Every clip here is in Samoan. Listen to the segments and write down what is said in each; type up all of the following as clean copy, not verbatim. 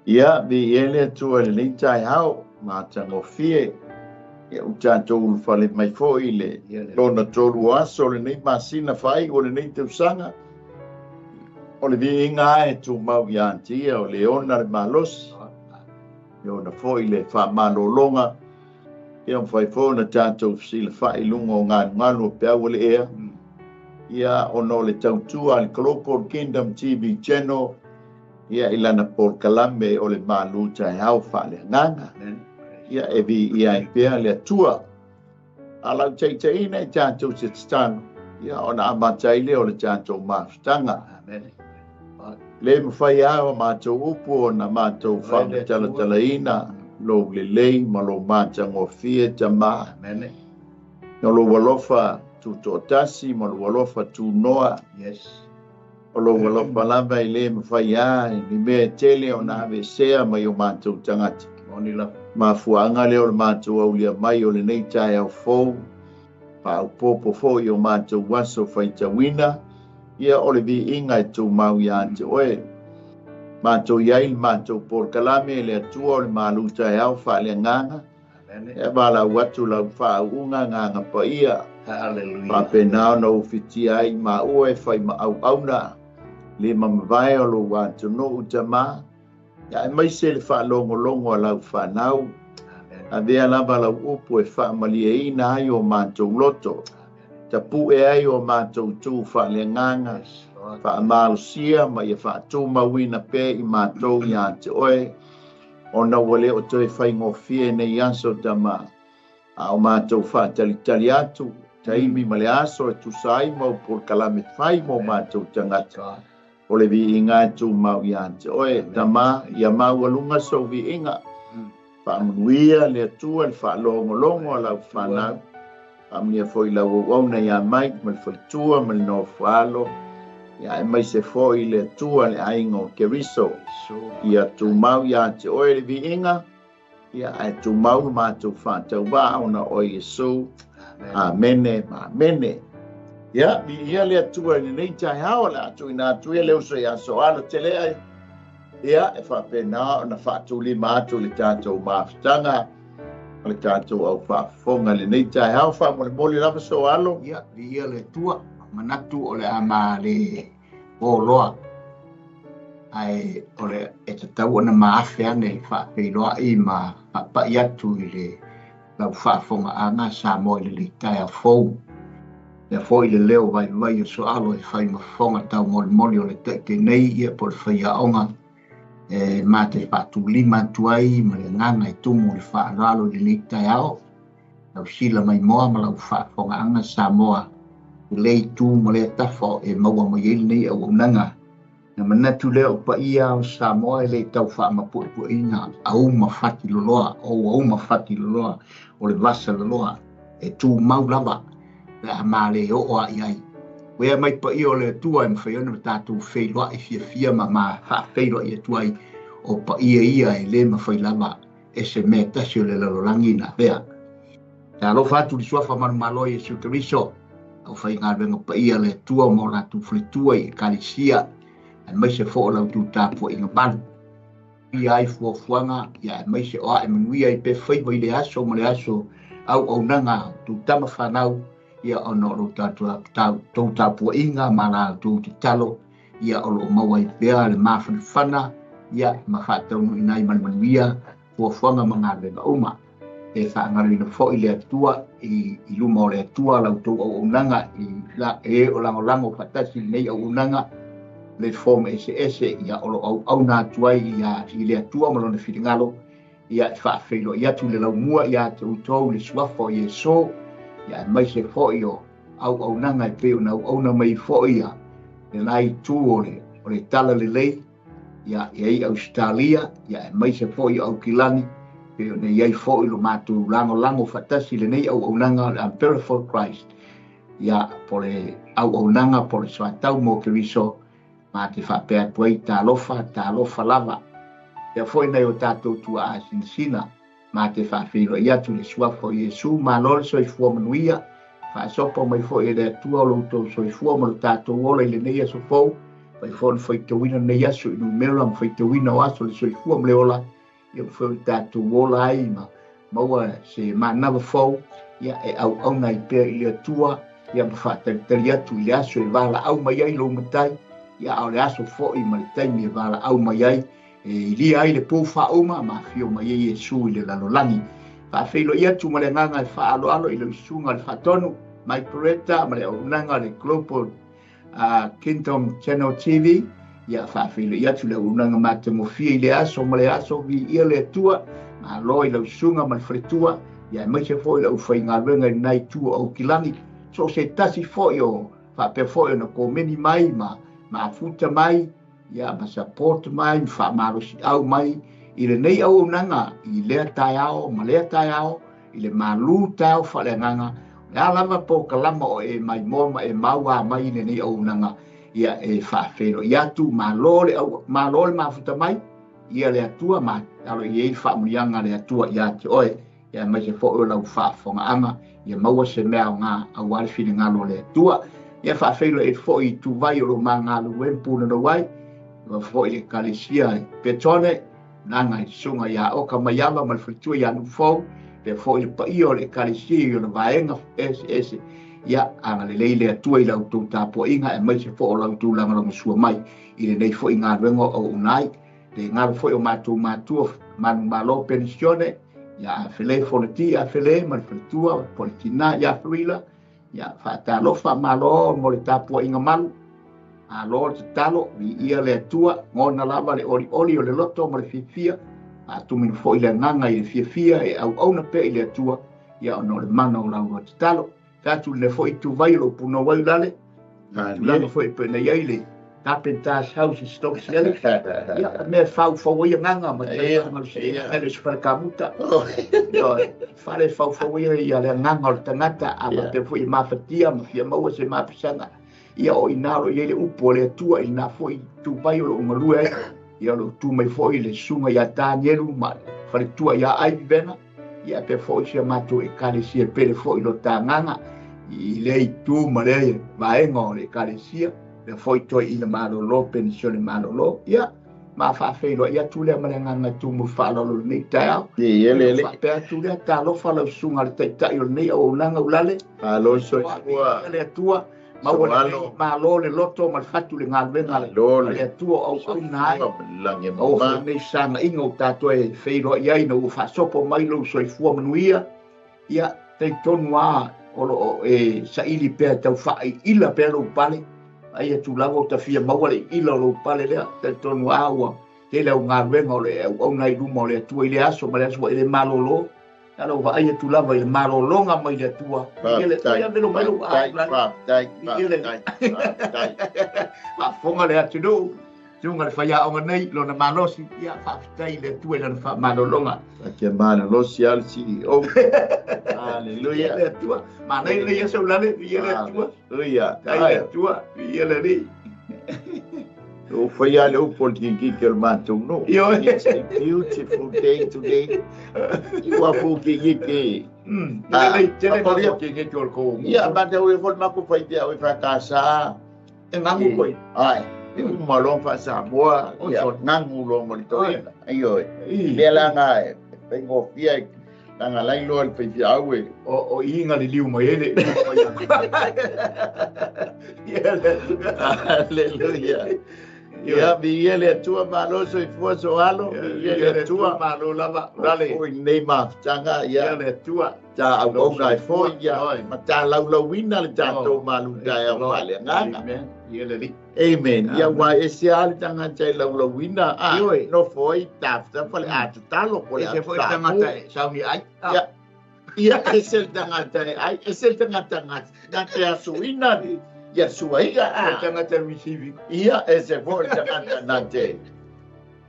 Ia, viia le Atua i lenei taeao matagofie. Ia, ua tatou ulufale mai foi i le lona 3 o aso o lenei masina faaiu o lenei tausaga. O le viiga lava e tumau ia te ia, o le ona le malosi, e ona foi le faamalologa, ia mafai foi ona tatou fesilafai i luga o galugalu o peau o le ea. Ia, ona o le tautua a le Global Kingdom TV Channel, ia i lana polokalame o le malu taeao faaleagaga. Ia, e viia ai pea le Atua. A lau taitaiina i tatou se tatalo, ia ona amata ai lea o le tatou mafutaga. Le mafai lava o matou upu ona matou faamatalatalaina lou lelei ma lou matagofie, Tama. No lou alofa tutoatasi ma lou alofa tunoa. Yes. O lou alofa lava e le mafai lava ni mea e tele ona aveesea mai o matou tagata. Moni lava. Mafuaaga lea o le matou aulia mai o lenei taeao fou, faaopoopo foi o matou aso faitauina, ia o le viiga e tumau ia te oe. Matou i ai le matou polokalame le Atua o le malu taeao faaleagaga. E valaau atu lau faauuga agaga paia. Hallelujah. Faapena ona ufitia ai maua e fai ma auauna le mamavae o lou atunuu, Tama. Ia aemaise le faalogologo a lau fanau. Avea lava lau upu e faamalieina ai o matou loto. Tapu'e ai o matou tu faaleagaga. Faamalosia ma ia faatumauina pea i matou ia te oe. Ona ua le o toe faigofie nei aso, Tama. A o matou faatalitali atu, taimi ma le aso e tusa ai ma polokalame fai mo matou tagata. O le viiga e tumau ia te oe, Tama, ia maualuga sou viiga. Faamanuia le Atua le faalogologo a lau fanau. Faamanuia foi lau auauna ia Mike ma le faletua ma le nofoalo. Ia aemaise foi le Atua le aiga o Keriso. Ia tumau ia te oe le viiga. Ia ae tumau le matou faatauvaa ona o Iesu. Amene ma amene. Ia, viia le Atua i lenei taeao, o le a tuuina atu ia le uso ia Soalo tele ai. Ia, e faapena ona faatulima atu le tatou mafutaga o le tatou au faafofoga i lenei taeao. Faamolemole lava Soalo. Ia, viia le Atua, manatu o le a ma le poloa. Ae o le e tatau ona maafe ane i le faafeiloai ma faapai atu i le lau faafofogaaga Samoa i lenei taeao fou. Lea foi le leo vaivai o Soalo e fai ma fofoga taumolimoli o le taitaiina nei ia po o le faiaoga e mate faatulima atu ai ma le agaga e tumu le faaaloalo i lenei taeao. Lau sila maimoa ma lau faafofogaaga Samoa i lea itu ma lea tafa e maua mai ai lenei auaunaga. Na manatu lea o paia o Samoa e le tau faamapuepueina auma fati loloa o auma fati loloa o le vasa loloa e tumau lava pe a male oo a i ai. Ua mai paia o le Atua e mafai ona tatou feiloai fiafia ma ma faafeiloai atu ai o paia ia e le mafai lava e se mea tasi o le lalolagi na avea. Talofa atu i le suafa manumalo Iesu Keriso, au faigaluega paia le Atua ma o latou faletua i Ekalesia, aemaise foi o la outou tapuaiga malu. Ia ai fuafuaga, ia aemaise o ae manuia ai pea faiva i le aso ma le aso auaunaga outou tama fanau, ia ona o lo tou tapuaiga ma la outou tatalo, ia o loo maua ai pea le mafanafana, ia ma faataunuuina ai ma le manuia fuafuaga ma galuega uma. E faagaloina foi le Atua i luma o le Atua la outou auaunaga i la e o lagolago faatasi i lenei auaunaga platform eseese, ia o loo auauna atu ai ia i le Atua ma lona finagalo, ia e faafeiloai atu le laumua ia te outou le suafa o Iesu, ia aemaise foi o auaunaga e pei ona auauna mai foi ia lena itu o le tala lelei, ia i ai Australia, ia aemaise foi o Aukilani, pei ona i ai foi lo matou lagolago faatasi i lenei auaunaga o le Umbrella for Christ, ia po le auaunaga po le soatau mo Keriso, ma te faapea atu ai talofa, talofa lava. Ia foi nai o tatou tuaa sinasina, ma te faafeiloai atu le suafa o Iesu, malo le soifua manuia, faasopo mai foi e le Atua o lo outou soifua ma lo tatou ola i lenei aso fou, Fai foi ona faitauina lenei aso i numera ma faitauina o aso o le soifua ma le ola, ia mafai ona tatou ola ai ma maua se manava fou, ia e auauna ai pea i le Atua, ia ma faatalitali atu i le aso e valaau mai ai lou matai, ia a o le aso foi ma le taimi e valaau mai ai, e ilia ai le pou faauma ma afio mai ai Iesu i le lalolagi. Faafeiloai atu ma le agaga e faaaloalo i lau susuga le Faatonu Mike Peretta ma le auaunaga o le Global Kingdom Channel TV. Ia faafeiloai atu le auaunaga matagofie i le aso ma le aso, viia le Atua, malo i lau susuga ma le faletua, ia aemaise foi lau faigaluega i lena itu o Aukilani, so o se tasi foi o faapea foi ona komeni mai ma mafuta mai, ia ma support mai, ma faamalosiau mai i lenei auaunaga i lea taeao ma lea taeao, i le malu taeao faaleagaga, o le a lava polokalama o e maimoa ma e maua mai i lenei auaunaga, ia e faafeiloai atu, malo le au, malo le mafuta mai, ia le Atua ma alo i ai faamuliaga a le Atua ia te oe, ia aemaise foi o lau faafofogaaga, ia maua se mea aoga aua le finagalo o le Atua. Ia faafeiloai foi i tuvai o lo magalulue ma punanou ai, ia foi le Ekalesia i Petone, naga i susuga ia Oka Maiava ma le faletua ia Nuufou, pea foi le paia o le Ekalesia i ona vaega eseese, ia agalelei le Atua i lau tou tapuaiga, aemaise foi o lau tulaga lagosua mai i lenei foi galuega o auauna ai. Le galo foi o matou matua manumalo penisione, ia Afele Fonoti Afele ma le faletua po le tina ia Fuila, ia faatalofa malo mo le tapuaiga malu, malo le tatalo, viia le Atua, gona lava le olioli o le loto ma le fiafia, faatumino foi le agaga i le fiafia e auauna pea i le Atua, ia ona o le mana o lau tatalo. Tatu le foi tuvai o lou punou ai lale, tulaga foi pe na i ai le Carpenter's House i Stokes Valley, ia mea faufau ai agaga ma le mea se fale kamuta. Fale faufau ai ia le agaga o le tagata, a faapea foi e mafatia ma fia maua se mapusaga, ia o ina o lo i ai le upu o le Atua i lena foi tuvai o lou galue ai, ia o lou tu mai foi le susuga ia Tanielu ma faletua ia Ivy Vena, ia pea foi si a matou Ekalesia pele foi lo tagaga i lea itu ma lea vaega o le Ekalesia, pea foi toe ina malolo penisione malolo, ia ma faafeiloai atu lea ma le agaga tumu faaaloalo lenei taeao. Faapea atu lea, talofa lau susuga le taitai o lenei auaunaga ulale, malo soifua le Atua, maua lenei malo le loto ma le fatu le galuega le Atua o auauna ai, maua foi lenei sagaiga o tatou e feiloai ai na ua faasopo mai lou soifua manuia, ia talitonu lava o loo e saili pea tau faaiila pea lou pale, ai atu lava o tafia maua le iila o lou pale lea, talitonu lava ua tele au galuega o le auauna i luma o le Atua i le aso ma le aso ua e le malolo, ala o vaai atu lava i le malologa mai le Atua. Ia velo mai lou faafofoga le atunuu, susuga le faiaoga nei lona malosi, ia faafetai i le Atua i lana faamalologa. Ake malolosi a le CEO. Hallelujah. Le Atua. Manaia lenei aso ulale, viia le Atua. Hallelujah. Tai le Atua, viia le Alii. O whai ale upo le kiki o le mātou no. It's a beautiful day today. I wā fō ki ki. Lei tele ngā ki ki o le kō. Ia, mātou e fol mako whai te au e whakasa. E ngangu koe. Ai. E umalong wha Samoa. Ia, ngangu longo le toina. Ai oi. Lea la ngā e whaingofia e langa lai loa le whaiwhia au e. O inga le liu mai ele. Hallelujah. Ia, viia le Atua malo soifua soalo, viia le Atua malo lava, lale. O nei mafutaga, ia le Atua. Ta auauna ai foi, ia, ma ta laulauina le tatou malu taeao faaleagaga. Amen. Ia le Alii. Amen. Ia ua ese lava le tagata e laulauina, nofo ai tafatafa le atatalo po le Ese foi le tagata e sauni ai. Ia, ia ese le tagata e ai, ese le tagata na te asuina ia suaiga. Le tagata receiving. Ia, ese foi le tagata na te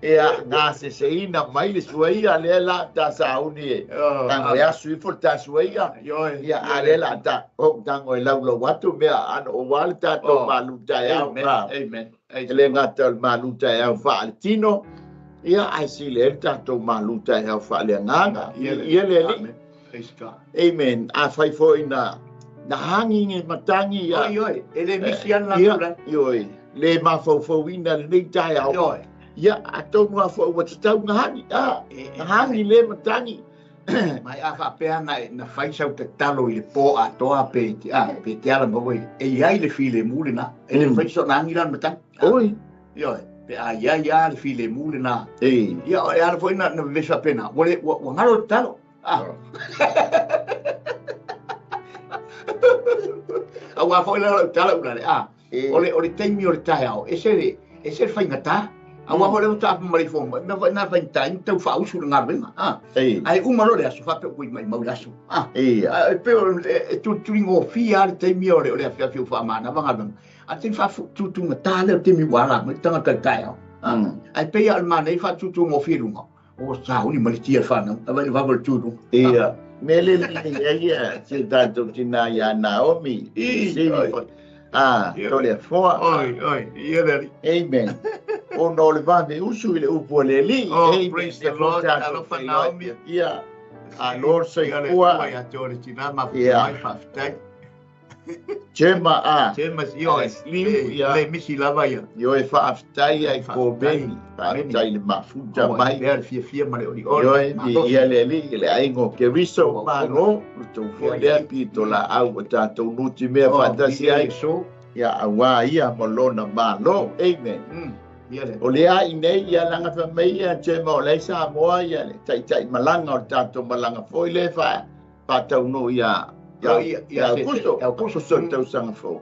ia ngā seseina mai le suaiga lea la ta sauni e tango e asu ifo le ta suaiga. Ia a lea la ta o tango e laulau atu mea ano o wā le tatou malu taeao. Amen. E le gata o le malu taeao faale tino, ia ai sile e le tatou malu taeao faaleagaga. Ia le Alii. Praise God. Amen. A fai foi na hangi nge matangi ia. Oi, oi, e le misi ana la Ioi. Le mafaufauina lenei taeao. Ia atonu a foi ua tatau gahagi gahagi le matagi. Mai a faapea na fai sau tatalo i le po atoa pe pe te ala ma e iai le filemu lena. E le fai so na angi la matagi. Oi. Ioe, pe a iai a le filemu lena. Ia e ala foi na vesa pena. Ua ngalo tatalo. Aua foi la tala ula le a. O le taimi o le taeao, e se faigata. Aua foi le ta mai fo mai na na faigata ni tau faausu le galuega. Ai uma lo le aso faapea ui mai mau le aso. E pe e tutuligofia le taimi o le afiafi o faamanava galuega. A te faatutugata le o taimi ua ala mai tagata le taeao. Ai pei a o le manaia faatutugofia luga. O sauni ma le tia whanau, a vai vava le tūru. Ia, me le le ia, se tātou tina ia Naomi. Tole foa. Oi, oi, ia le. Amen. O no le vave usu i le upu le li. Oh, praise the Lord, alofa Naomi. Ia, a Lord se kua. Ia tole tina ma mai whaftai. Chema a. Chema ioe. Le misi lava ia. Ioe whaaftai ai kōbeni. Whaaftai le mafuta mai. Lea le fiafia ma le oli oli. Ioe, ia le li, le aingo ke riso malo. Tau fua lea pito la au o tātou nuti mea whaatasi ai. Ia awa ia ma lona malo. Amen. O le a inei ia langa whamei ia Chema o lei Samoa ia le taitai malanga o tātou malanga foi le whaatau no ia. Ia Aukuso so tausaga fou.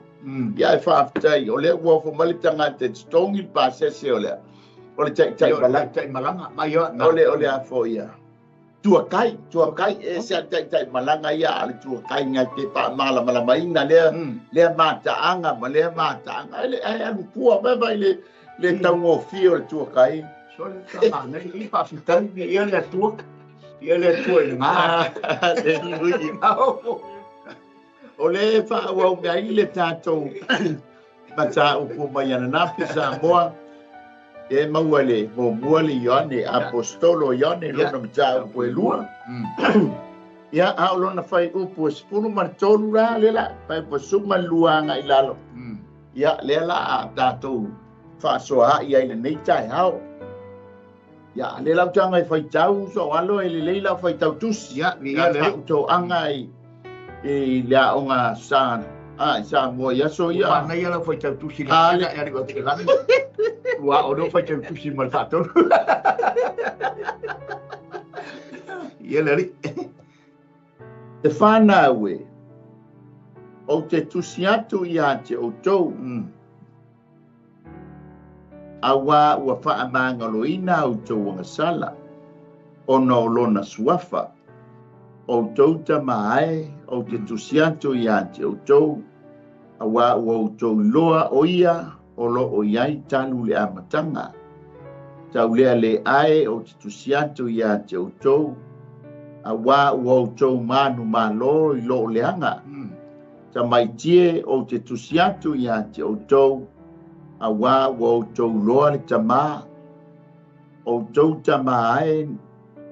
Ia e faafetai o lea ua ofo mai le tagata e totogi le pasese o lea. O le taitai malaga. Tai malaga mai o o le a foi ia. Tuakai, tuakai e se taitai malaga ia a le tuakai ngai te faamalamalamaina lea lea mataaga ma lea mataaga. Ele ai alu pua mai mai le taugofie o le tuakai. So le sa nei i faafetai ia le Atua. Ia le Atua i le gā. Hallelujah. O le whaawau mea i le tātou mataupu mai ananafi Samoa. E maua le muamua le Ioane, apostolo Ioane, lona mataupu e 2. Ia, a o lona fai upu e 13 la, le la, fai upu e 12 aga i lalo. Ia, lea la a tātou faasoaai ai lenei taeao. Ia, le lau tanga i faitau, so alo e lelei lau faitau tusi. Ia, ia le. Faautoaga i le aoga sa Samoa i aso ia. Ua manaia lau faitau tusi le ali o te lani. Ua o leo faitau tusi ma le faatolu. Ia le ali. Te whanau e, o te tusi atu ia te outou. Aua ua faamagaloina outou agasala, ona o lona suafa. Outou tama ae, o te tusi atu ia te outou, aua ua outou iloa o ia, o lo o iai talu le amataga. Tau lea le ae, o te tusi atu ia te outou, aua ua outou manu malo i loo leaga. Tamaitie, o te tusi atu ia te outou, aua ua outou loa le tamā. Outou tama ae,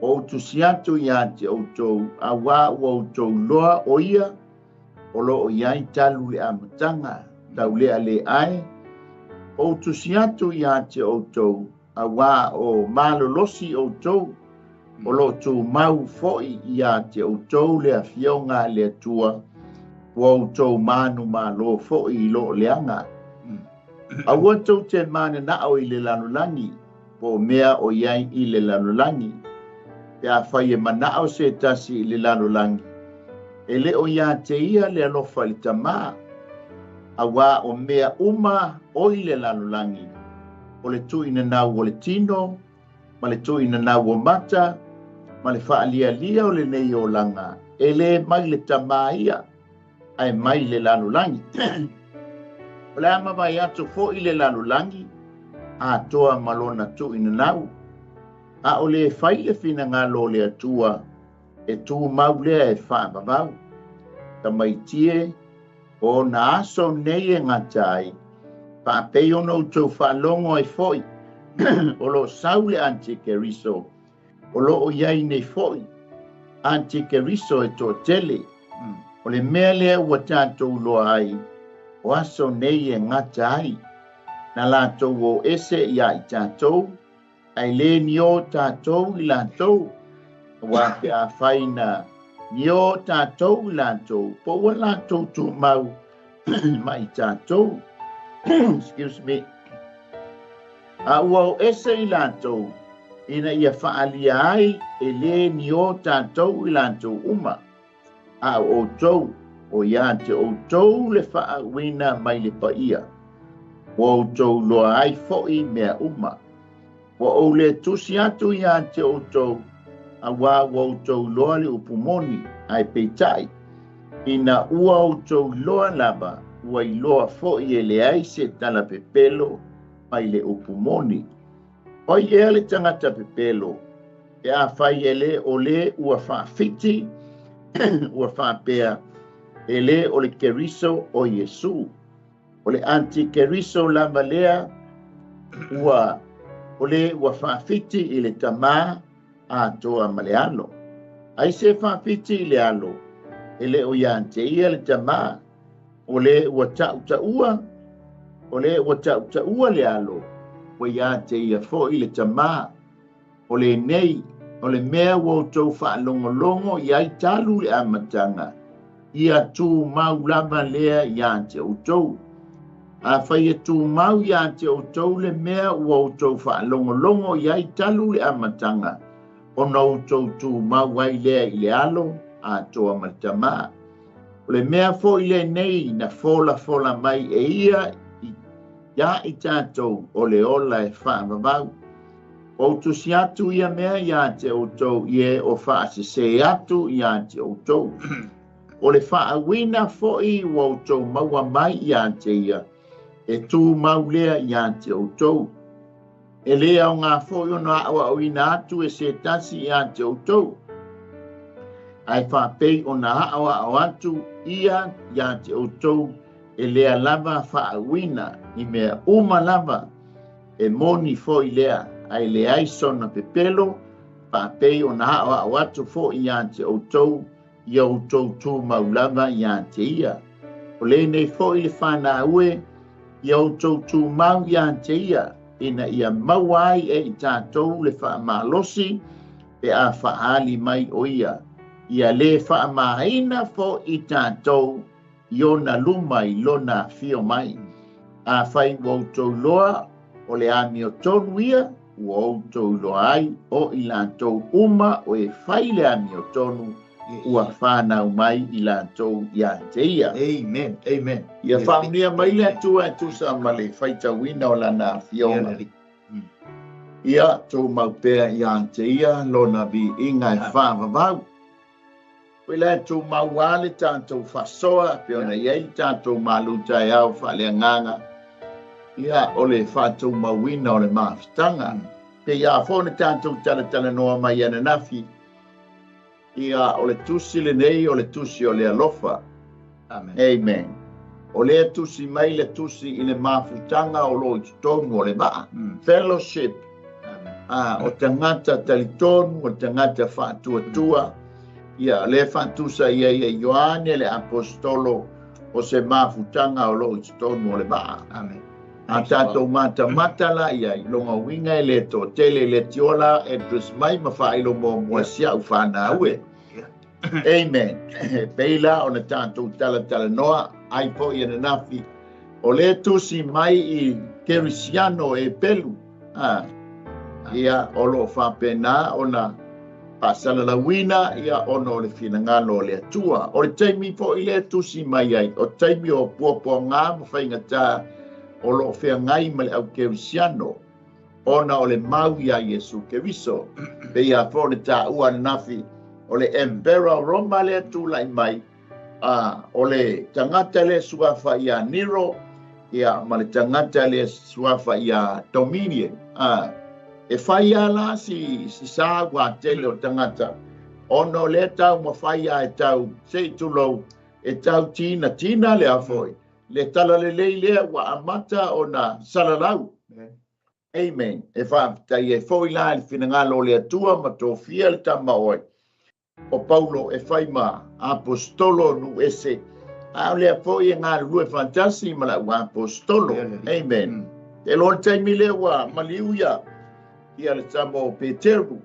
o tusi atu ia te outou, aua ua outou loa o ia, o lo o iai talu le amataga, tau lea le ae, o tusi atu ia te outou, aua o malolosi outou, o lo tumau foi ia te outou le afioga a le Atua, ua outou manu malo foi i loo leaga. Aua tou te mananao i le lalolagi, po mea o iai i le lalolagi. Pe a fai e manao se tasi i le lalolagi, e le o ia te ia le alofa i le tamā, aua o mea uma o i le lalolagi, o le tuinanau o le tino, ma le tuinanau o mata, ma le faalialia o lenei olaga, e le mai le tamā ia, ae mai le lalolagi. O le ama vai atu foi le lalolagi, atoa ma lona tuinanau, a o le fai le finagalo o le Atua, e tumau lea e faavavau. Tamaitie, o na aso nei e gata ai, faapei ona outou faalogo ai foi, o lo sau le antikeriso, o lo o iai nei foi, antikeriso e toatele. O le mea lea ua tātou loa ai, o aso nei e gata ai. Na latou o ese iā i tatou, ae lē niō tatou i latou, auā pe afai na niō tatou i latou, po ua latou tumau ma i tatou. Excuse me. A ua o ese i latou, ina ia faaalia ai e lē niō tatou i latou uma. A o outou, o iā te outou le faauuina mai le paia, ua outou iloa ai foʻi mea uma. Ua ou lē tusi atu iā te outou, auā ua outou iloa le upu moni, ae peitai, ina ua outou iloa lava, ua iloa foʻi e leai se tala pepelo mai le upu moni. O ai ea le tagata pepelo, pe afai e lē o lē ua faafiti ua faapea e lē o le Keriso o Iesū? O le antikeriso lava lea ua o lē ua faafiti i le Tamā atoa ma le Alo. Ai se faafiti i le Alo, e lē o iā te ia le Tamā, o lē ua taʻutaʻua, o lē ua taʻutaʻua le Alo, ua iā te ia foʻi le Tamā. O lenei, o le mea ua outou faalogologo i ai talu le amataga, ia tumau lava lea iā te outou. Afai e tumau iā te outou le mea ua outou faalogologo i ai talu le amataga, ona outou tumau ai lea i le Alo atoa ma le Tamā. O le mea foʻi lenei na folafola mai e ia iā i tatou o le ola e faavavau. Ua ou tusi atu ia mea iā te outou i e o faasesē atu iā te outou. O le faauuina foʻi ua outou maua mai iā te ia, e tumau lea iā te outou. E lē aogā foʻi ona aʻoaʻoina atu e se tasi iā te outou, ae faapei ona aʻoaʻo atu ia iā te outou e lea lava faauuina i mea uma lava e moni foʻi lea, ae leai sona pepelo, faapei ona aʻoaʻo atu foʻi iā te outou ia outou tumau lava iā te ia. O lenei foʻi le fanau e, ia outou tumau iā te ia, ina ia maua ai e i tatou le faamalosi pe a faaali mai o ia. Ia lē faamāina foʻi tatou i ona luma i lona afio mai. Afai ua outou iloa o le amiotonu ia, ua outou iloa ai o i latou uma o e fai le amiotonu ua fanau mai i latou iā te ia. Amen. Amen. Ia faaunia mai le Atua e tusa ma le faitauina o lana afioga. Ia tumau pea iā te ia lona viiga e faavavau. Koe la e tumau a le tatou faasoa pe ona i ai le tatou malu taeao faaleagaga, ia o le faatumauina o le mafutaga. Pe ia foʻi ona tatou talatalanoa mai ananafi, ia o le tusi lenei o le tusi o le alofa. Amen. Amen. O lea tusi mai le tusi i le mafutaga o loo i totonu o le vaa. Fellowship. Amen. A, o tagata talitonu, o tagata faatuatua, ia lea faatusa i ai e Ioane le aposetolo o se mafutaga o loo i totonu o le vaa. Amen. A tatou matamata la i ai, lona uiga e lē toatele le tiola e address mai ma faailo muamua si a'u fanau e. Amen. Pei la ona tatou talatalanoa ai foʻi ananafi, o lea tusi mai i Kerisiano e pelu, a, ia o loo faapena ona faasalalauina ia ona o le finagalo o le Atua. O le taimi foʻi lea tusi mai ai, o taimi o puapuagā ma faigatā o loo feagai ma le au Kerisiano, ona o le mau iā Iesu Keriso. Pei a foʻi ona taua ananafi, o le Emperor o Roma lea tulaʻi mai, a o le tagata lea suafa iā Nero, ia ma le tagata lea suafa iā Dominion. A e fai a la si sa ua tele o tagata, ona o lea taumafai a e tau se i tulou e tau tina tina le afoi le talalelei lea ua amata ona salalau. Amen. E faafetai ai foʻi la i le finagalo o le Atua ma tofia le tama oe o Paulo e fai ma aposetolo nuu ese, a o lea foʻi e galulue faatasi ma lau aposetolo. Amen. E loa le taimi lea ua maliu ia ia le tama o Peteru.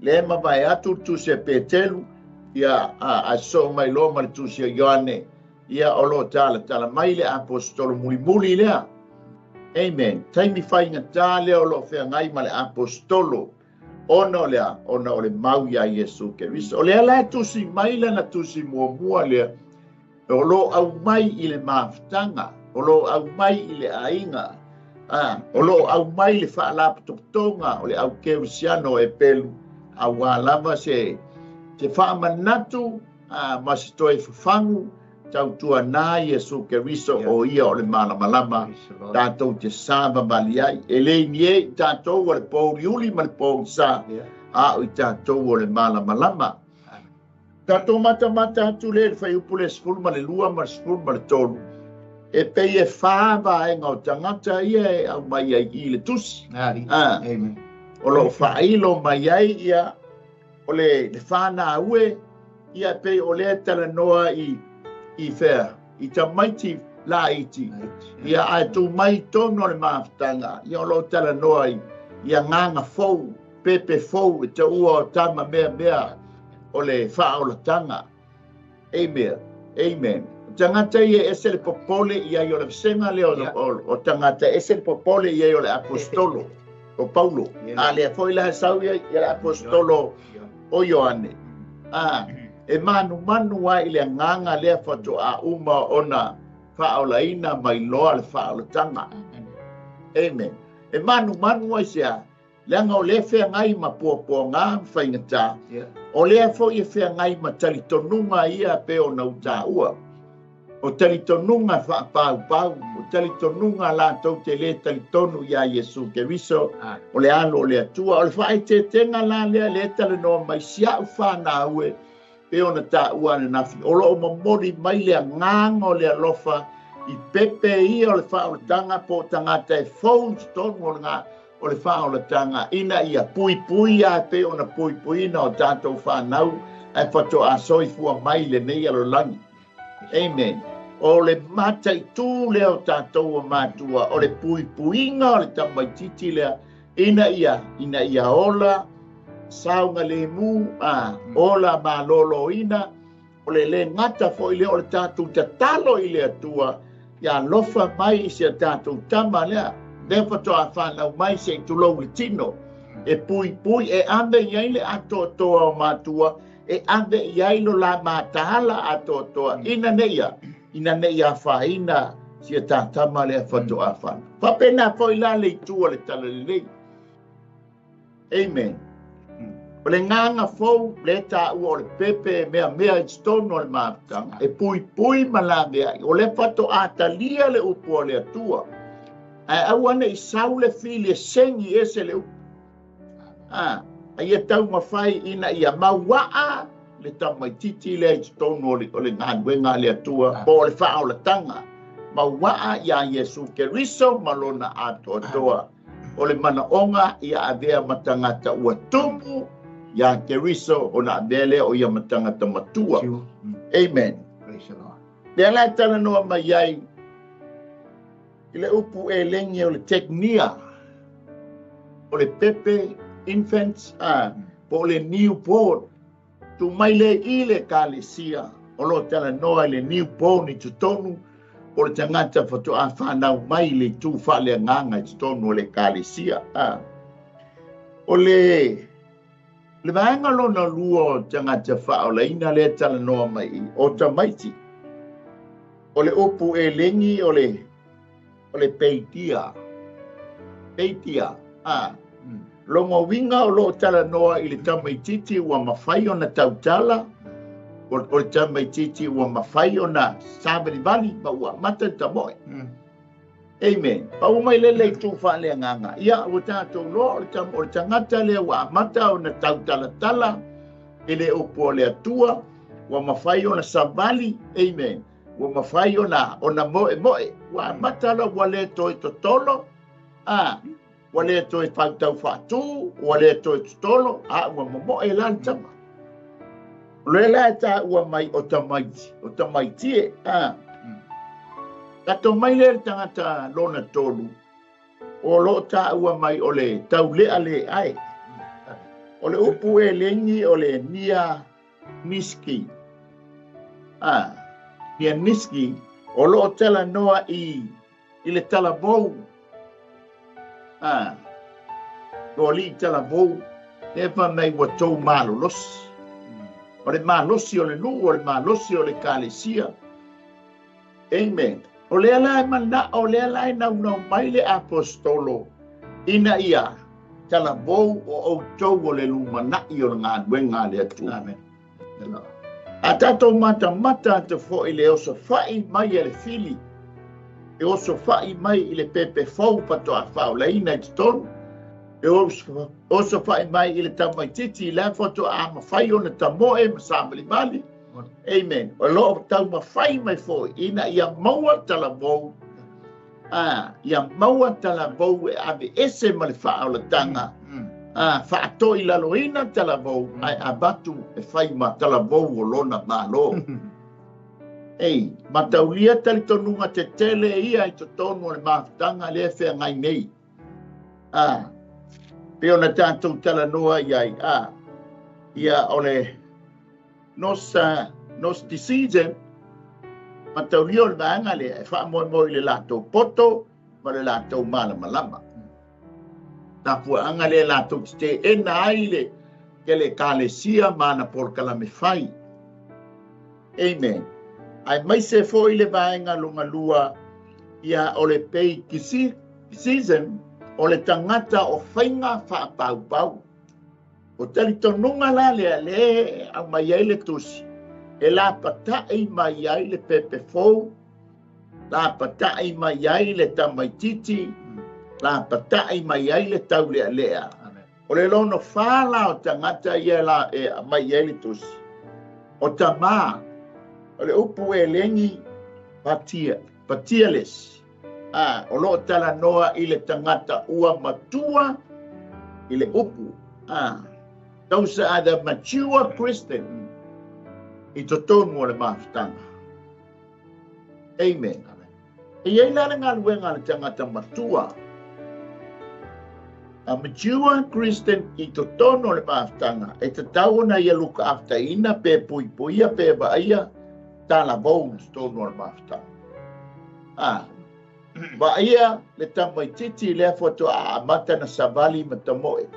Lea e mavae atu le tusi a Peteru, ia ae sosoo mai loa ma le tusi a Ioane, ia o lo o talatala mai le aposetolo mulimuli lea. Amen. Taimi faigata lea o lo o feagai ma le aposetolo, ona o le a? Ona o le mau iā Iesu Keriso. O lea la e tusi mai lana tusi muamua lea, o lo o aumai i le mafutaga, o lo o aumai i le aiga, o lo o aumai le faalapotopotoga o le au kerisiano o Epelu, auā lava se faamanatu ma se toe fafagu tautuana Iesu Keriso o ia o le malamalama tatou te savavali ai. E le ni e i tatou o le pouliuli ma le pougisa, a o i tatou o le malamalama. Tatou matamata atu lea i le fuaiupu le 12 ma le 13, e pei e fa vaega o tagata ia e aumai ai i le tusi. O lo o faailo mai ai ia o le whānaue, ia pei o lea talanoa i whea, i tamaiti laiti, ia ae tū mai tonu o le mafutaga, ia o lo o talanoa i ia nganga fou, pepe fou, e te ua o tama mea mea o le whaolatanga. Amen. Amen. Tangata ia ese le popole ia i o le vasenga lea o tangata ese le popole ia i o le apostolo o Paulo. A lea foi la sau ia le apostolo o Ioane. E manumanu ai i le agaga lea faatoa uma ona faaolaina mai loa le faaolataga. Amen. E manumanu ai sea, leaga o lea feagai ma puapuaga ma faigata, o lea foi e feagai ma talitonuga ia pe ona utaua. O talitonuga faapaupau, o talitonuga latou te lē talitonu iā Iesu Keriso, o le alo o le Atua. O le faaeteetega la lea lea talanoa mai sia'u fānaue pe ona taua ananafi, o loo momoli mai le agaga o le alofa i pepe ia o le faaolataga po o tagata e fou i totonu o le o le faaolataga ina ia puipui ia pe ona puipuiina o tatou whānau ae faatoa soifua mai lenei lalolagi. Amen. O le mataitū lea o tatou o matua, o le puipuiga o le tamaititi lea, ina ia ola saogalemu, ola malōlōina, o le lē gata foi lea o le tatou tatalo i le Atua, ia alofa mai i si a tatou tama lea, lea faatoa whanau mai se i tulou le tino, e puipui, e ave i ai le atoatoa o matua, e ave i ai lo la mataala atoatoa, ina nei afaina si a tatama lea faatoa whanau. Faapena foi la le itu o le talalelei. Amen. O le agaga fou le taua o le pepe mea mea i totonu o le mafutaga, e puipui ma laveai, o le faatoa talia le upu o le Atua. Ae aua nei sau le fili e segi ese le upu. Ia taumafai ina ia mauaa le tamaititi lea i totonu o le galuega a le Atua po o le faaolataga. Mauaa iā Iesu Keriso ma lona atoatoa. O le manaoga ia avea ma tagata ua tumu iā Keriso ona avea lea o ia ma tagata matua. Amen. Lea la e talanoa mai ai i le upu elegi o le teknia, o le pepe infants, po o le newborn. Tu mai le i le ekalesia o lo o talanoa i le newborn i totonu o le tagata faatoa whanau mai le itu faaleagaga i totonu o le ekalesia. O le vaega lona lua o tagata faaolaina lea talanoa mai i o tamaiti, o le upu elegi o le peitia. Peitia. Longa uiga o lo o talanoa i le tamaititi ua mafai ona tautala, o le tamaititi ua mafai ona savalivali ma ua amata le tamoe. Amen. Pau mai le le itu faaleagaga, ia ua tatou loa o le tagata lea ua amata ona tautalatala i le upu o le Atua, ua mafai ona savali. Amen. Ua mafai ona moemoe, ua amata la ua le toe totolo, ua le toe fautau faatū, ua le toe totolo, a ua momoe la le tama. O le la e taua mai o tamaiti e. Tatou mai lea le tagata lona tolu, O loo taua mai o le taulea le ai. O le upu e lengi o le nia niski. Nia niski o loo tala noa i le talavou. O li talavou e fa mai ua tou malolosi. O le malosi o le nuu, o le malosi o le kalesia. Amen. O lea la e mana, o lea la e naunau mai le apostolo ina ia talavou o outou o le lumanai o le galuega le Atua. Amen. A tatou matamata atu foi le osofai mai e le fili, e osofai mai i le pepe fou faatoa faolaina i totonu, e osofai mai i le tamaititi i le faatoa mafai ona tamoe ma samalimali. Amen. O loo taumafai mai foi ina ia maua talavou, ia maua talavou e ave ese ma le faaolataga, faatoi laloina talavou, ae avatu e fai ma talavou o lona malo. Ei, mataulia talitonuga tetele ia i totonu o le mafutaga lea feagai nei. Pe ona tatou talanoa iai, ia o le Gnosticism, mataulia o le vaega lea e faamoemoe i le latou poto ma le latou malamalama. Tapuaanga lea latou te teena ai le ke le kalesia ma ana polokalame fai. Amen. Ai mai se foi le vaega longa lua ia o le paganism, o le tagata o faiga faapaupau. O talitonuga la lea le aumai ai le tusi, e lapatai mai ai le pepe fou, lapatai mai ai le tamaititi, lapatai mai ai le taulealea. O le lono fa la o tagata ia la e aumai ai le tusi. O tamā, o le upu e legi patia, patiales. O loo talanoa i le tagata ua matua i le upu. Those are the mature Christian i totonu o le mafutaga. Amen. E iai la le galuega a le tagata matua. A mature Christian i totonu o le mafutaga, e tatau ona ia luka aftaina pe puipuia pe vaaia talavou i totonu o le mafutaga. Vaaia le tamaititi lea faatoa amata na savali ma tamoe.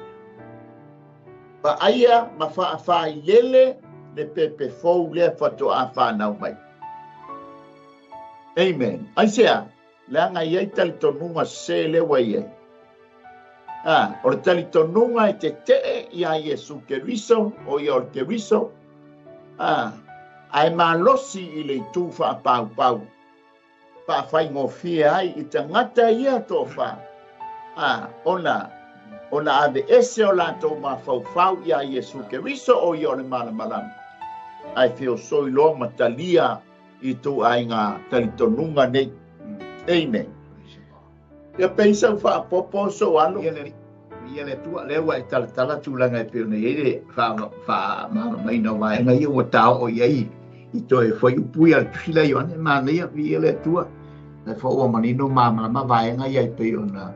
Vaaia ma faafailele le pepe fou lea faatoa fanau mai. Amen. Aisea, leaga iai talitonuga se lea ua iai. O le talitonuga e tetee ia Iesu Keriso, o ia o le Keriso, ae malosi i le itu faapaupau, faafaigofie ai i tagata ia toafa, ona ave ese o latou mafaufau ia Iesu Keriso, o ia o le malamalama, ae feosoi loa ma talia i ituaiga talitonuga nei. Amen. Ia peisa faapopo so alo. Ia le tua lea ua e talatala tulaga e pei ona iai le faamalamalamaina o vaega ia ua taoo iai i toe fuaiupu ia le tusi lea Ioane manaia viia le Atua. Le foi ua manino malamalama vaega ia e pei ona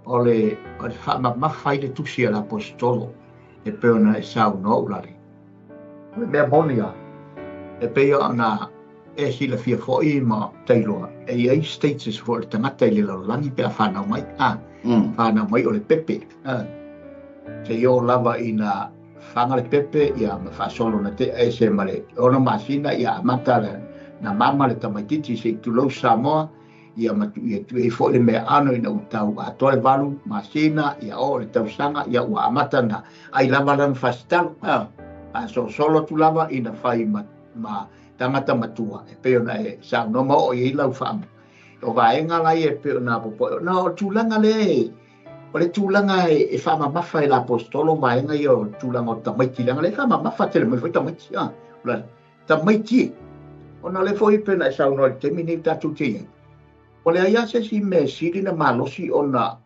o le faamamafa ai le tusi a le aposetolo e pei ona e saunoa ulale. O le mea moni lava, e pei ona e silafia foi ma tailoa, e iai status foi o le tagata i le lalolagi pe a fanau mai. Fanau mai o le pepe. Seia oo lava ina faga le pepe ia ma faasolo na tea ese ma le 6 masina ia amata na mama le tamaititi se i tulou Samoa ia ma tuu atu ai foi le mea ano ina ua tau atoa le 8 masina ia oo le tausaga ia ua amata na ai lava lana fasitalo. Faasolosolo atu lava ina fai ma tagata matua e pei ona e saunoa ma oo i ai lau faama. O vaega la ia e pei ona popoe. Na o tulaga le o le tulaga e faamamafa e le apostolo vaega ia o tulaga o tamaiti leaga le faamamafa tele mai foi tamaiti. O tamaiti ona le foi pe na e saunoa i le taimi nei tatou te iai. O le ai a se isi mea sili na malosi ona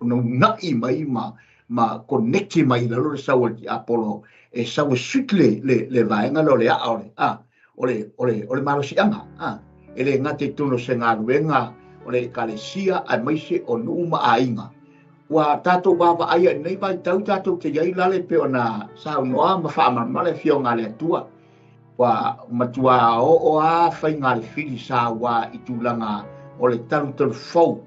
una'i mai ma connect mai i lalo le sau o le tiapolo e sau e suit le vaega lea o le aa o le o le malosiaga. E le gata i totonu o se galuega O le ekalesia aemaise o nuu ma aiga. Ua tatou vaavaai i lenei vaitau tatou te i ai lale pei ona saunoa ma faamalamalama le Afioga a le Atua. Ua matua oo lava faiga a le fili saua i tulaga o le talutalu fou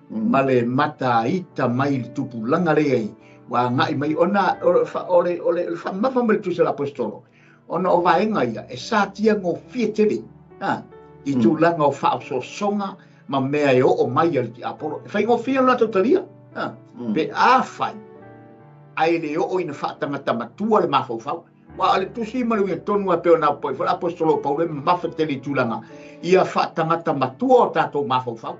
ma le mataita mai i le tupulaga lea i ai ua agai mai ona o le faamamafa mai le Tusi a le Aposetolo ona o vaega ia e satia gofie tele i tulaga o faaosoosoga ma mea e oo mai a le tiapolo. E faigofie ona latou talia pe afai ae le oo ina faatagata matua le mafaufau. Aua o le tusi ma le uiga tonu lava e pei ona apoapoai foi le Aposetolo o Paulo e mamafa tele i tulaga ia faatagata matua o tatou mafaufau.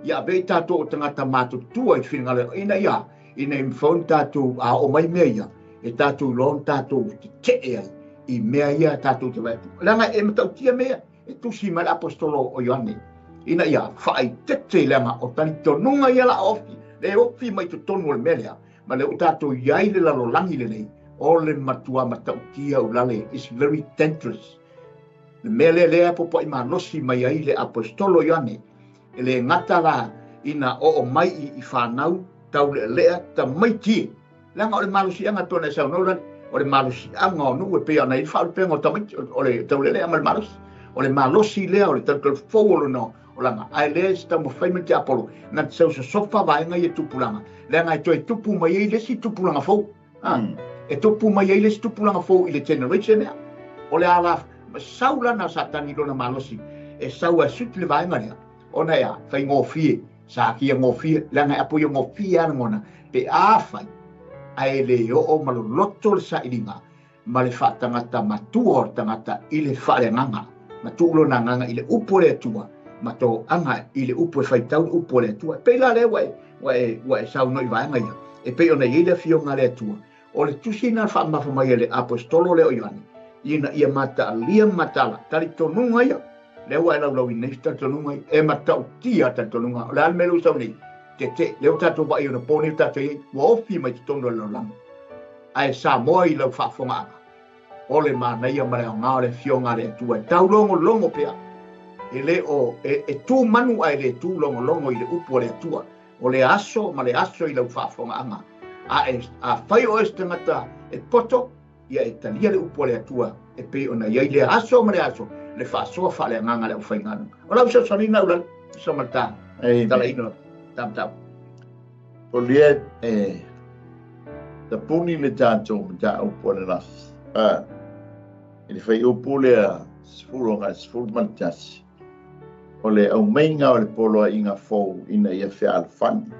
Ia ave i tatou o tagata matutua i finagalo ina ia ina ia mafai ona tatou a oo mai mea ia e tatou iloa ona tatou tetee ai i mea ia tatou te vaai atu. Leaga e matautia mea ia e tusi mai le Aposetolo o Ioane ina ia faaitete leaga o talitonuga ia la ofi le ofi mai totonu o le mea lea ma le ua tatou i ai le lalolagi lenei o le matua matautia ulale is very dangerous. Le mea lea lea popo'i malosi mai ai le Aposetolo Ioane e le gata la ina oo mai i fanau taulealea tamaiti leaga o le malosiaga e pei ona e saunoa lale o le malosiaga o nuu e pei ona i ai le faalupega o tamaiti o le taulealea ma le malosi o le malosi lea o le talutalu fou o lona olaga ae lea se taumafai mai le tiapolo na te sau sosofa vaega ia tupulaga leaga e toe tupu mai ai le isi tupulaga fou e tupu mai ai le isi tupulaga fou i le generation lea o le ala sau lana Satani i lona malosi e sau e suti le vaega lea ona ea faigofie sakia gofie leaga e apo ia gofie lava lagona pe afai ae le oo ma loloto le sailiga ma le faatagata matua o le tagata i le faaleagaga ma tuu lona agaga i le upu a le Atua ma toaga i le upu e faitau le upu a le Atua. E pei la lea ua e, ua e, ua e saunoa i vaega ia, e pei ona i ai le Afioga a le Atua. O le tusi lena na faamamafa mai e le Aposetolo lea o Ioane, ina ia mataalia ma mataala talitonuga ia, lea ua e laulauina nei talitonuga ia, e matautia talitonuga. O le a le mea lea ua sau nei? Tetee, lea ua tatou vaai onapo nei ua tatou i ai, ua ofi mai totonu o le lalolagi. Ae Samoa i lau faafofogaaga, o le manaia ma le aoga o le Afioga a le Atua e taulogologo pea, e le o e, e tu manu ae le tu logologo i le upu a le Atua, o le aso ma le aso i lau faafofogaaga. A e afai oe se tagata e poto, ia e talia le upu a le Atua e pei ona i ai lea aso ma le aso, le faasoa faaleagaga a le aufaigaluega. O lau fesoasoaniga lau uso ma le ta talaina o le mataupu. O lea e tapuni le tatou mataupu ananafi i le fuaiupu lea 10 agai 11, o le aumaiga o le poloaiga fou ina ia fealofani.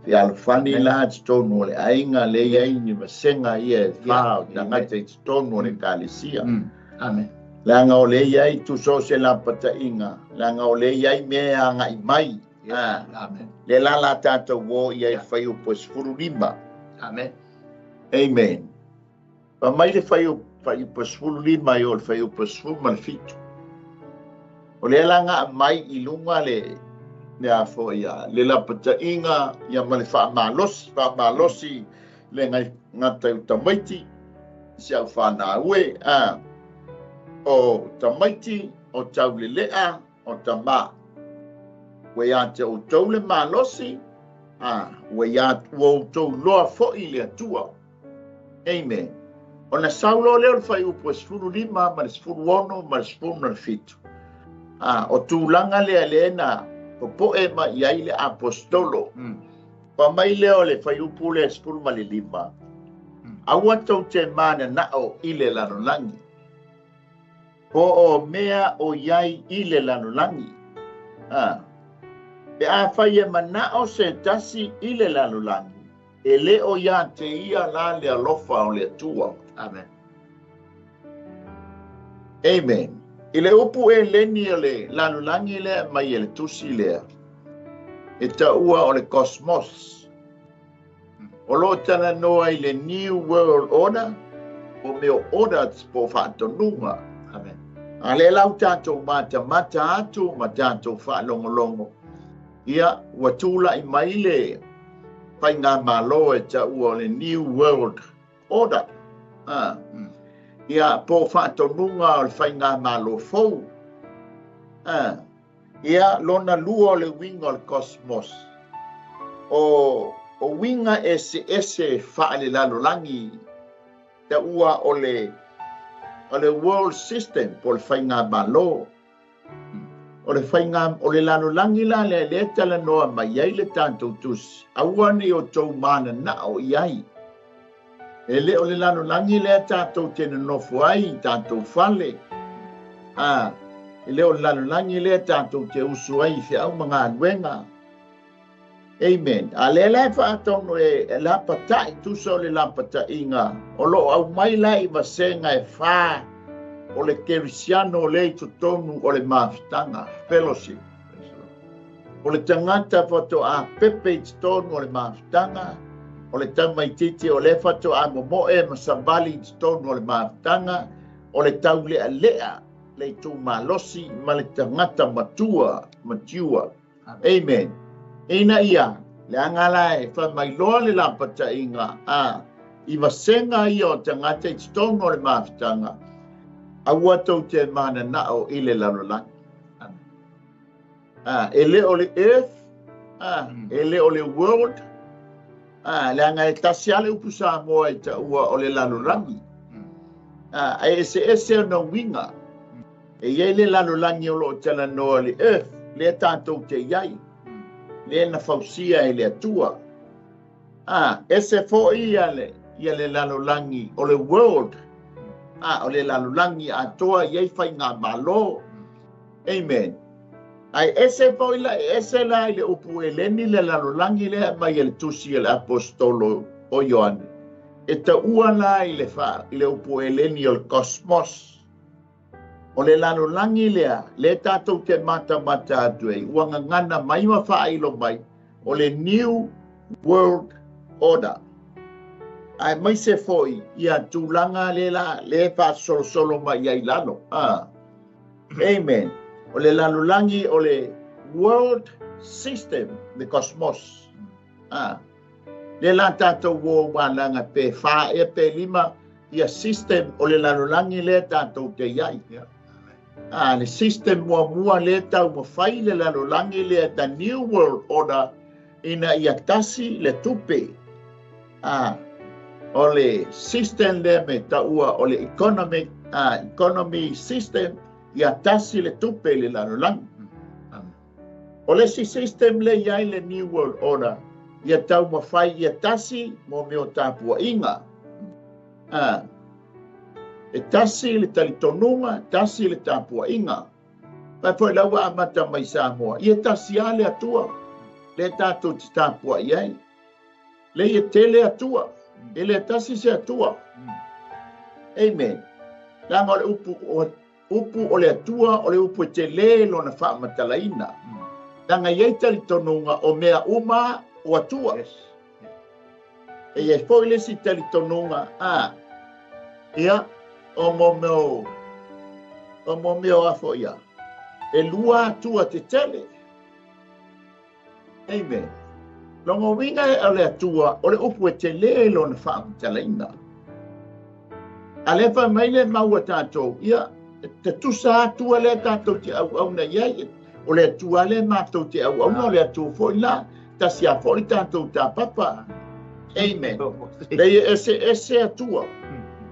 Fealofani la totonu o le aiga lea i ai ni vasega ia e fa o tagata i totonu o le ekalesia. Amen. Leaga o lea i ai tusa o se lapataiga, leaga o lea i ai mea e agai mai. Amen. Le la la tatou o i ai fuaiupu e 15. Amen. Amen. Fa mai le fuaiupu e 15 i o le fuaiupu e 17. O lea la nga mai i luga le a foi ia le lapataiga ia ma le faamalosi, faamalosi le ngai gata i tamaiti si au whanau e o tamaiti o taulelea o tama. Ua ia te outou le malosi, ua ia ua outou loa foi le Atua. Amen. Ona sau loa lea o le fuaiupu e 15 ma le 16 ma le 17. O tulaga lea lea na popoe mai i ai le apostolo. Pa mai lea o le fuaiupu lea 15. Aua tou te mananao i le lalolagi. Po o mea o iai i le lalolagi. Pe afai e manao se tasi i le lalolagi, e le o ia te ia la le alofa o le Atua. Amen. Amen. I le upu e leni o le lalolagi lea mai e le tusi lea, e taua o le cosmos. O lo talanoa i le New World Order, o mea order po faatonuga. Amen. A le lau tatou matamata atu ma tatou faalogologo, ia ua tula'i mai le faigamalo e taua o le New World Order. Ia po faatonuga o le faigamalo fou. Ia lona lua o le uiga o le cosmos. O uiga eseese faalelalolagi taua o le world system po o le faigamalo. O le faiga o le lalolagi la lea lea talanoa mai ai le tatou tusi, aua ne i outou mananao i ai. E le o le lalolagi lea tatou te nonofo ai i tatou fale. E le o le lalolagi lea tatou te usu ai i feau ma galuega. Amen. A lea la e faatonu e lapatai, tusa o le lapataiga, o loo aumai la i vasega e fa o le kerisiano le i totonu o le mafutaga, fellowship. O le tagata faatoa pepe i totonu o le mafutaga, o le tamaitiiti o le faatoa momoe ma savali i totonu o le mafutaga, o le taulealea le itumalosi ma le tagata matua, mature. Amen. Ina ia, le anga la e whamailoa le lapataiga a i vasenga ia o tagata i totonu o le mafutaga, aua tou te mananao i le lalolagi. E le o le earth, e le o le world, le anga e tasi ale upu Samoa i taua o le lalolagi. Ae eseese ona uiga. E iai le lalolagi o loo talanoa le earth, lea tatou te iai, lea na fausia e le Atua. Ese foi ia le lalolagi o le world, o le lalolagi atoa iai faigamalo. Amen. Ae ese foi la, ese la i le upu eleni le lalolagi lea mai e le tusi e le apostolo o Ioane. E taua la i le upu eleni o le cosmos. O le lalolagi lea, le tatou te matamata atu ai, ua gagana mai ma faailo mai, o le New World Order. Ae mai se foi ia tulaga le la, le faasolosolo mai ai lalo. Amen. O le lalolagi o le world system, the cosmos. Le la tatou o wānanga pe wha e pe lima, ia system o le lalolagi lea tatou te iai. Le system muamua lea tau mawhai le lalolagi lea, the New World Order, ina ia tasi le tupe. O le system lea me taua o le economic, economy system, ia tasi le tupe le lalolagi. O le si system le iai le New World Order, ia tau mawhai ia tasi mo meo tāpua inga. E tasi le talitonuga, tasi le tapuaiga. Pai foi laua amata mai Samoa, ia tasi a le Atua, le tatou te tapuai ai. Le ia tele Atua, e le tasi se Atua. Amen. Leaga o le upu o le Atua, o le upu e tele lona faamatalaina. Leaga i ai talitonuga o mea uma o Atua. E iai foi le isi talitonuga, ia, o mo mea afo ia. E lua Atua te tele. Amen. Longa uiga e o le Atua, o le upu e tele lona faamatalaina. A le fai mai le maua tatou, ia, te tusa Atua lea tatou te auauna iai, o le Atua lea matou te auauna, o le Atua foi la, tasi a foi tatou tāpapa. Amen. Le ia ese ese Atua.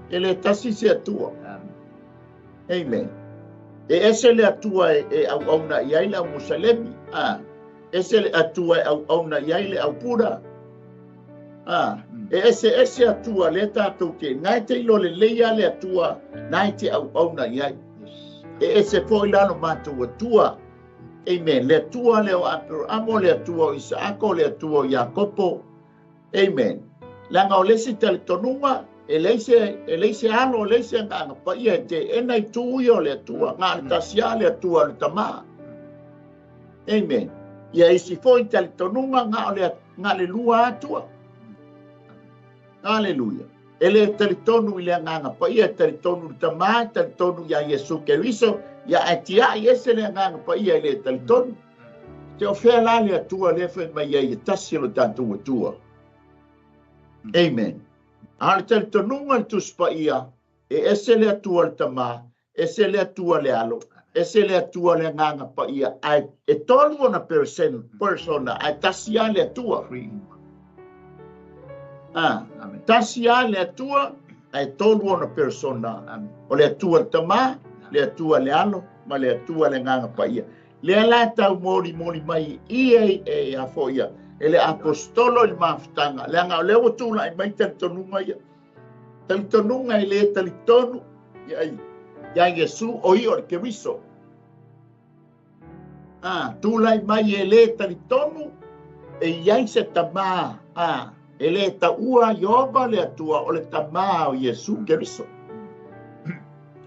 E le tasi se Atua. Amen. E ese le Atua e auauna iai le au Musalemi. Ese le Atua e auauna iai le au Pura. E ese ese Atua le tatou te. Ngai te ilo le leia le Atua, ngai te auauna iai. E ese foi lalo matou Atua. Amen. Le Atua le o Aperahamo, le Atua o Isaako, le Atua o Iakopo. Amen. Leaga o le isi talitonuga, e leai se alo, e leai se agaga paia e te ena i tu ia o le Atua, na o le tasi lava le Atua o le Tamā. Amen. Ia isi foi talitonuga, na o le lua Atua. Aleluia. E le talitonu i le agaga paia, e talitonu i le Tamā, e talitonu ia Iesu Keriso, ia ae tiai ese le agaga paia e le talitonu. Te o fea la le Atua lea fai mai ai e tasi o le tatou Atua. Amen. A le talitonuga le Tusi Paia, e ese le Atua le Tamā, ese le Atua le Alo, Ese le Atua le Agaga Paia, ae e tolu ona persona, ae tasi lava le Atua. Tasi lava le Atua, ae tolu ona persona. O le Atua le Tamā, le Atua le Alo, ma le Atua le Agaga Paia. Lea la tau molimoli mai i e a foi ia, e le apostolo i le mafutaga, leaga o lea ua tulai mai talitonuga ia. Talitonuga e le talitonu ia Iesu o ia o le Keriso. Tulai mai e le talitonu e iai se tamā, e le taua Ieova le Atua o le tamā o Iesu Keriso.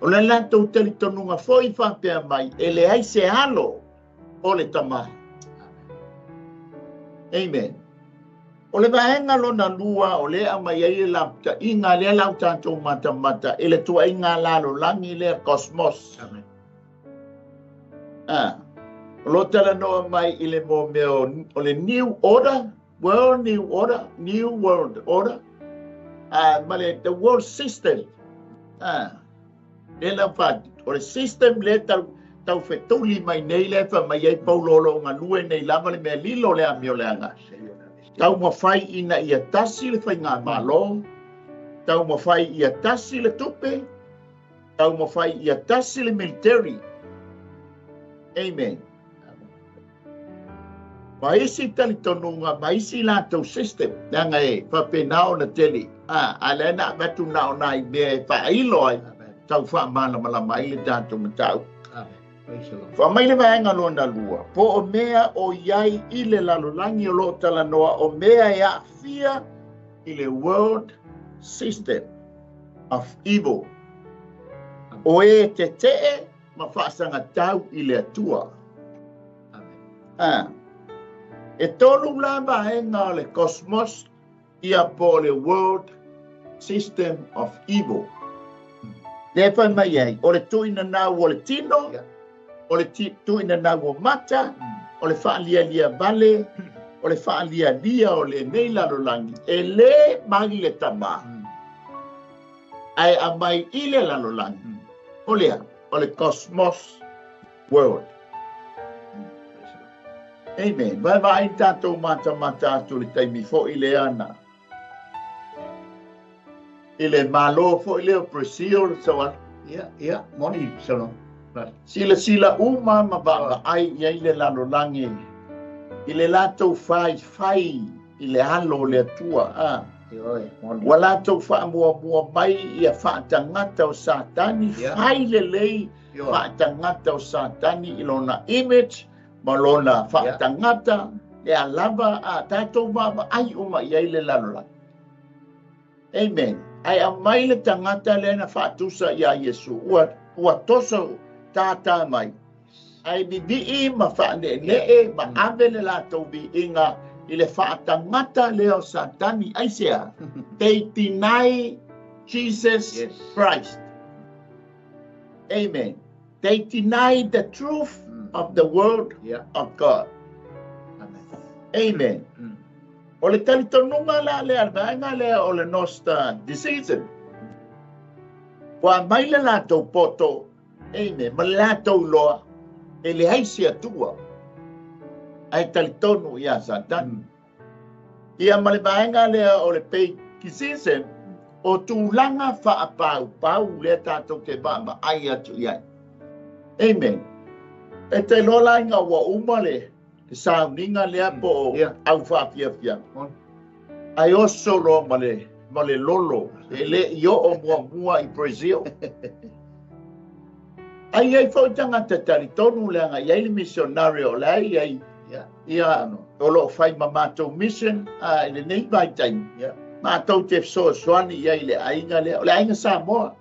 O le latou talitonuga foi faapea mai, e leai se alo o le tamā. Amen. O le vaega lona lua o lea aumai ai le lapataiga lea la o tatou matamata i le tuaiga lalolagi lea cosmos. Amen. O lo talanoa mai i le mea o le New Order, World New Order, New World Order, ma le the world system. Le la fa o le system le tau fetuli mai nei le fa mai ai Paulo o lo galue nei lava le mea lilo le amio le aga. Tau mawhai ina ia tasi le whainga malo, tau mawhai ia tasi le tupe, tau mawhai ia tasi le military. Amen. Ma isi talitonuga, ma isi latou system, leaga e faapena ona tele. A lea na avatu na o nai mea e faailo ai, tau faamalamalama ai le tatou mataupu. Fa mai le vaega lona lua, po o mea o iai i le lalolagi o loo talanoa o mea e aafia i le world system of evil. O e tetee ma faasagatau i le Atua. E tolu la vaega o le cosmos ia po o le world system of evil. Le fai mai ai, o le tuinanau o le tino, o le tuinanau o mata, o le faalialia vale, o le faalialia o le nei lalolagi, e le mai le tamā, ae aumai i le lalolagi. O lea, o le cosmos world. Amen. Vai vai tatou matamata atu le taimi foi lea na. I le malo foi lea o Brazil, so Ia, moni solo. Sila sila uma ma vaavaai i ai le lalolagi i le latou faifai i le alo o le Atua. Ua latou faamuamua mai ia faatagata o Satani, fai lelei faatagata o Satani i lona image ma lona faatagata le alava a tatou vaavaai uma i ai le lalolagi. Amen. Ae aumai le tagata lea na faatusa ia Iesu, ua toso tātā mai. Ae vivii ma faaneenee ma ave le latou viiga i le faatagata lea o Satani. Aisea? They deny Jesus Christ. Amen. They deny the truth of the word of God. Amen. O le talitonuga la lea, vaega lea o le Gnosticism. Ua mai le latou poto, amen, ma le latou loa, e leai se Atua, ae talitonu ia Satani. Ia ma le vaega lea o le Paganism, o tulaga faapaupau lea tatou te vaavaai atu i ai. Amen. E te loa la ina ua uma le sauniga lea po o au faafiafia. Ae oso loa ma le lolo, e le i oo muamua i Brazil. Ai ai foi tagata talitonu leaga i ai le missionary o la i ai ia o loo fai ma matou mission i lenei vaitaimi. Matou te fesoasoani i ai le aiga lea, o le aiga Samoa.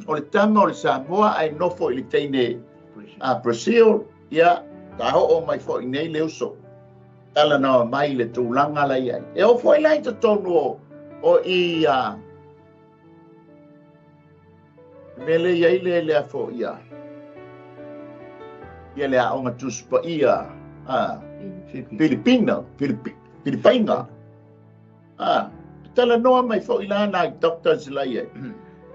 O le tama o le Samoa ae nofo i le teine a Brazil, ia ta oo mai foi nei le uso. Talanoa mai le tulaga la i ai. E oo foi la i totonu o i mele i ai le lea foi ia. Ia le aoga Tusi Paia Filipina, Filipaina. Talanoa mai foi la nai doctors la i ai.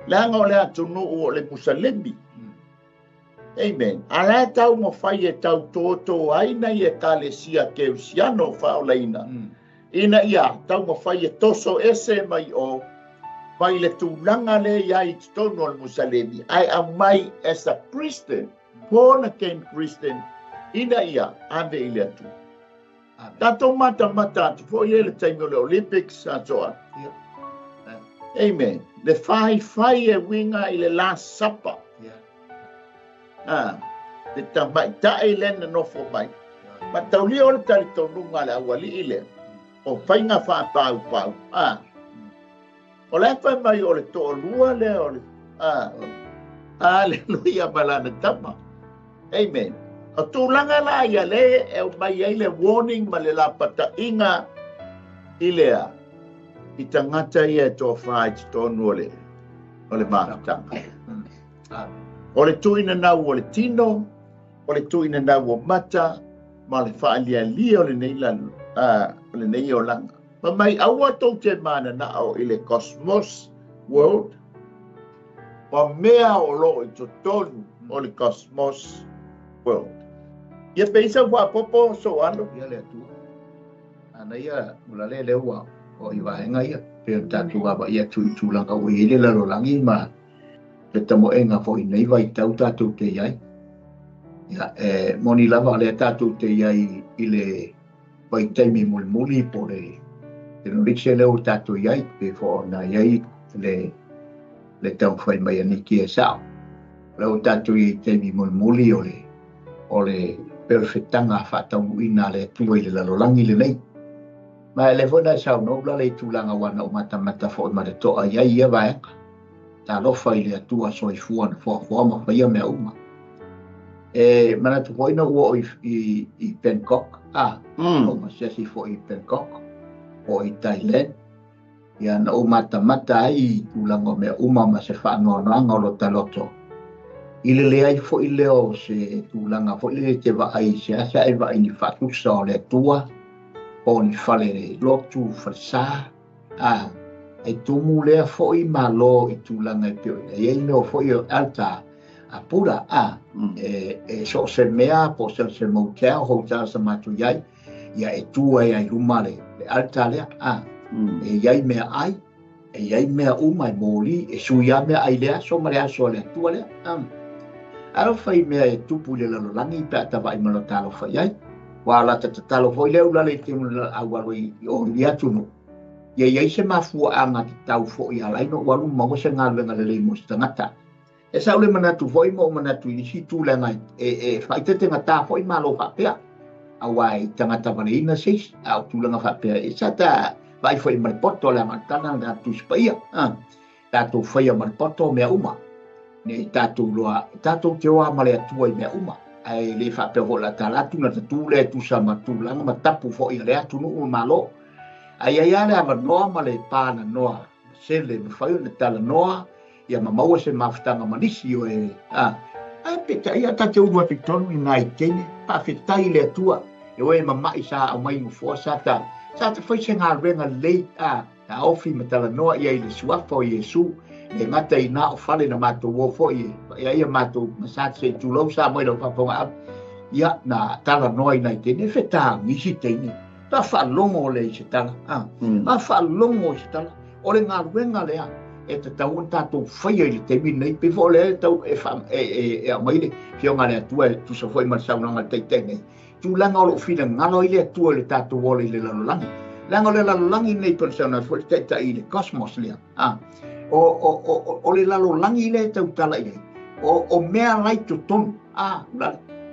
Leaga o le atunuu o le Musalemi. Amen. A la tau mo fai e tau tōtō ai na i e kalesia keusiano whaolaina. Ina ia tau mo fai e toso ese mai o mai le tūlanga le ia i tonu o le Musalemi. Ai au mai as a Christian, born again Christian, ina ia ave i le atu. Tātou mata mata atu fo i le taimi o le Olympics atoa. Amen. Le whai whai e winga i le Last Supper. Le tamai tae lena nofo mai. Ma taulia o le talitonunga le awali i le. O whainga whaapau pau. O le whai mai o le to'olua le o le. Aleluia malana tama. Amen. O tūlanga la ia le e o mai ai le warning ma le lapata inga i lea. I tangata ia e tō whai te tōnu o le mātanga. O le tuina nau o le tino, o le tuina nau o mata, ma le whaalialia o le nei o le nei o langa. Ma mai aua tau te mana na o i le cosmos world, ma mea o lo i totonu o le cosmos world. Ia peisa wha popo so alo. Ia le atua. Ana ia ula le leua o i vaenga ia. Pe o tātou wawa ia tui tūlanga o i le lalolangi ma le tamoenga fo i nei vai tau tātou te iai. Ia, e moni lava le tātou te iai i le vai taimi mulimuli po le te noritse leo tātou iai pe fo na iai le tau whai mai aniki e sao. Leo tātou iai taimi mulimuli o le perfectanga whaatau ina le tua i le lalolangi le nei. Ma le fona sau no la le tūlanga wana o mata mata fo ma le toa iai ia vaenga. Ta lofa i le atua soifua na foafoa ma whaia mea uma. E mana tu foina ua i Bangkok, o masesi fo i Bangkok, o i Thailand. Ia na o mata mata ai tūlanga mea uma ma se whaanoanoanga o lo taloto. I le lea i fo i leo se tūlanga fo i le te vaai se asa e vaai ni whatusa o le atua, o ni whale lotu whalesa, e tumu lea fo i malo i tūlanga e peo. E ei meo fo i o alta a pura, e so se mea, po se se motel, hotel sa matu iai, ia e tua e ai luma le alta lea, e iai mea ai, e iai mea uma e mōli, e suia mea ai lea, so ma lea so lea tua lea, Aro whai mea e tupu le lalolangi pe atawa i malo talo whai ai. Wa la te tatalo foi leo la le te muna au i o i atunu. Ia iai se mafua anga te tau fo i alai no walu maua se ngā lenga le le mo se tangata. E sa ule manatu foi mo manatu i si tūlanga e whaitete ngā tā foi malo whapea. Awa i tangata wale ina seis, au tūlanga whapea. E sa tā vai foi maripoto le amatana ngā tuspaia. Tātou whaia maripoto mea uma. Ne tātou loa, tātou te oa male atua i mea uma. Ai le whapea ho la tālatu na tatūle e tusa ma tūlanga ma tapu fo i le atu nuu malo. Ai ai ale ama noa ma le pāna noa. Se le mawhai o le tala noa, ia mamaua se mafutanga manisi o e. Ai peta ia tate uru atu tonu i ngai teine, pawhetai le atua. E oe mamai sa au mai ngofoa sa ta whai se ngā renga lei ta ofi ma tala noa ia i le suafa o Iesu. Le ngata i nā o whale na mātou wofo i ia ia mātou masat se tūlau sa mai lau whaponga au. Ia na tala noa i nai teine, whetā ngisi teine. Ta whalongo le i se tala. Ta whalongo i se tala. O le ngā ruenga lea, e te tau on tātou whaia i le teimi nei, pe fo le tau e e mai le fionga le atua e tusa foi ma saunanga le teitei nei. Tūlanga o lo whina ngalo i le atua i le tātou ole i le lalolangi. Langa o le lalolangi nei pe sauna fo le teitei i le kosmos lea. O le lalolangi le tau tala i le. O mea lai totonu.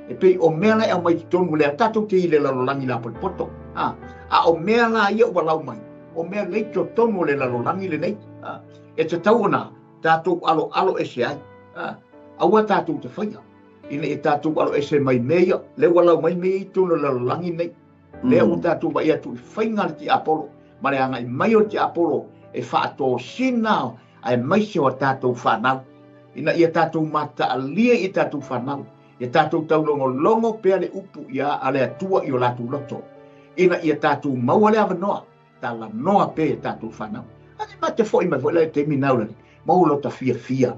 E pe o mea lai au mai totonu le tātou te i le lalolangi la poto. A o mea la ia ua lau mai. O mea lei totonu le lalolangi le nei. E te tau ona tātou alo alo ese ai. Aua tātou te whaia. Ina e tātou alo ese mai mea, le ua lau mai mea i tōna lalolangi nei. Lea ua tātou mai atu i whainga le ti Apollo. Ma le anga i mai o ti Apollo e whaatō sina ai mai se o tātou whanau. Ina ia tātou mata alia i tātou whanau. Ia tātou taulongo longo pea le upu ia a le atua i o lātou loto. Ina ia tātou maua le awanoa. Tā la noa pe e tātou whanau. Ane ma te foi mai foi le te minaulani. Mau lota fia fia.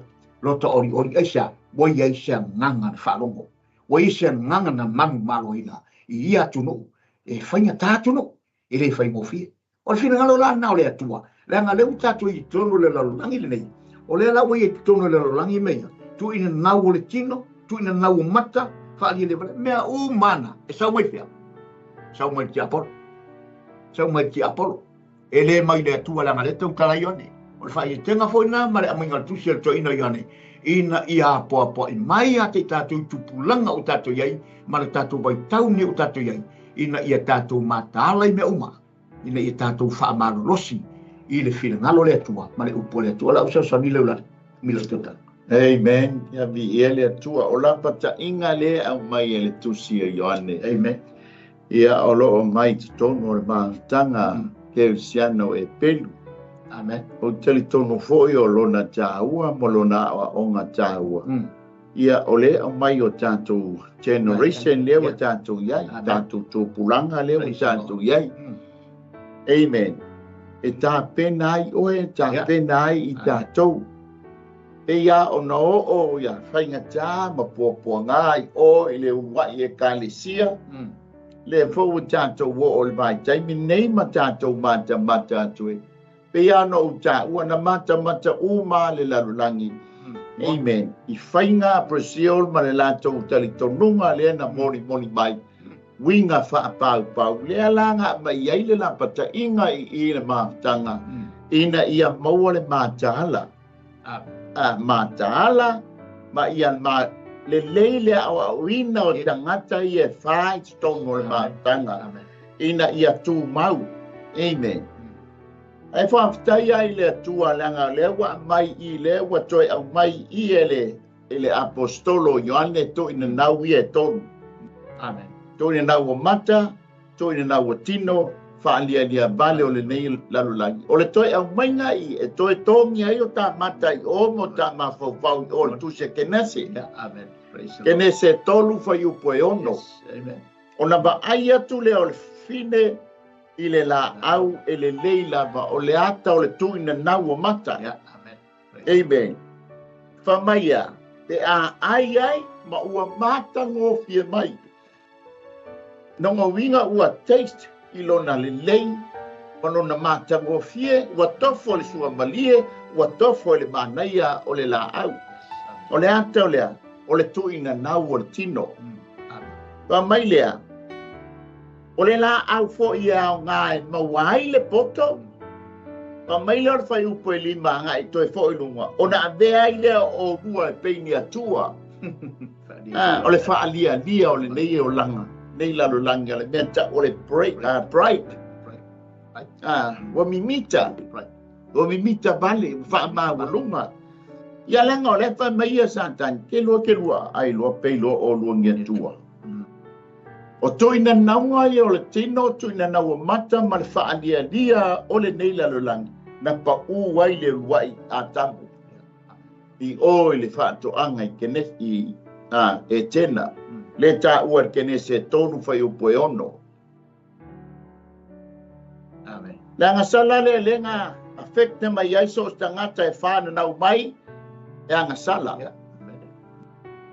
Loto olioli aisa, ua i ai se agaga na faalogo, ua i ai se agaga na manumaloina i ia atunuu, e faigata atunuu, e le faigofie. O le finagalo la lena o le Atua, leaga o lea ua tatou i totonu o le lalolagi lenei, o lea la ua i totonu o le lalolagi mea ia, tuuina nau o le tino, tuuina nau o mata, faalialia vale, mea uma na, e sau mai fea? Sau mai le tiapolo. Sau mai le tiapolo. E le mai le Atua leaga lea tautala Ioane. O le faaeteetega foi lena ma le aumaiga o le tusi a le toeaina o Ioane, ina ia apoapoai mai ia te i tatou i tupulaga ua tatou i ai ma le tatou vaitau nei ua tatou i ai, ina ia tatou mataala i mea uma, ina ia tatou faamalolosi i le finagalo o le Atua ma le upu a le Atua. O lau fesoasoani lea Ulalei, mila tautala. Amen. Ia viia le Atua. O lapataiga lea e aumai e le tusi a Ioane. Amen. Ia o lo o mai i totonu o le mafutaga kerisiano e pelu. Amen. Ou te talitonu foi o lona tāua ma lona aoaoga tāua. Ia o le aumai o tatou generation lea ua tatou i ai, tatou tupulaga lea ua tatou i ai. Amen. E tapena ai oe, e tapena ai i tatou. E ia ona oo ia faigata ma puapuaga i o i le uluai ekalesia. Le foi ua tatou oo i le vaitaimi nei ma tatou matamata atu e. Pe ia ona ou taua na matamata uma le lalolagi. Amen. I faiga Brazil ma le latou talitonuga lea na molimoli mai. Uiga faapaupau lea la na aumai ai le lapataiga i le mafutaga ina ia maua le mataala. Mataala ma ia ma lelei le aoaoina o tagata ia e fā i totonu o le mafutaga ina ia tumau. Amen. Ae faafetai ai le Atua leaga lea ua aumai i lea ua toe aumai i e le apostolo Ioane toina nau ia e tolu. Amen. Toina nau o mata, toina nau o tino, faalialia vale o lenei lalolagi. O le toe aumaiga i e toe togi ai o tā mata i o mo tā mafaufau i o le tusi a Kenese. Amen. Kenese 3 fuaiupu e 6. Yes. Amen. Ona vaai atu lea o le fine i le laau e lelei lava o le ata o le tuina nau o mata. Yeah. Amen. Amen. Famaia, pe a ai ai ma ua mata ngofie mai. Nonga uiga ua taste i lona lelei, ma lona mata ngofie, ua tofo le suamalie, ua tofo le manaia o le laau. O le ata o lea, o le tuina nau o le tino. Famai lea, o le laau foi e aoga e maua ai le poto, famai lea o le fuaiupu e 5 agai toe foi luga, ona avea ai lea o lua e peini atua. O le faalialia o lenei olaga, nei lalolagi o le mea tau o le bright. Ua mimita. Ua mimita vale, ua faamaualuga. Ia leaga o lea fai mai ia Satani, ke lua ai loa pei loa o lua ni atua. O tuina nauga ia o le tino, tuina nau o mata ma le faalialia o lenei lalolagi, na pau ai le uluai Atamu. I o i le faatoaga i Kenese, i Etena, le taua i Kenese 3 fuaiupu e 6. Amen. Leaga sala le lenga affect mai ai so o se tagata e whananau mai e agasala.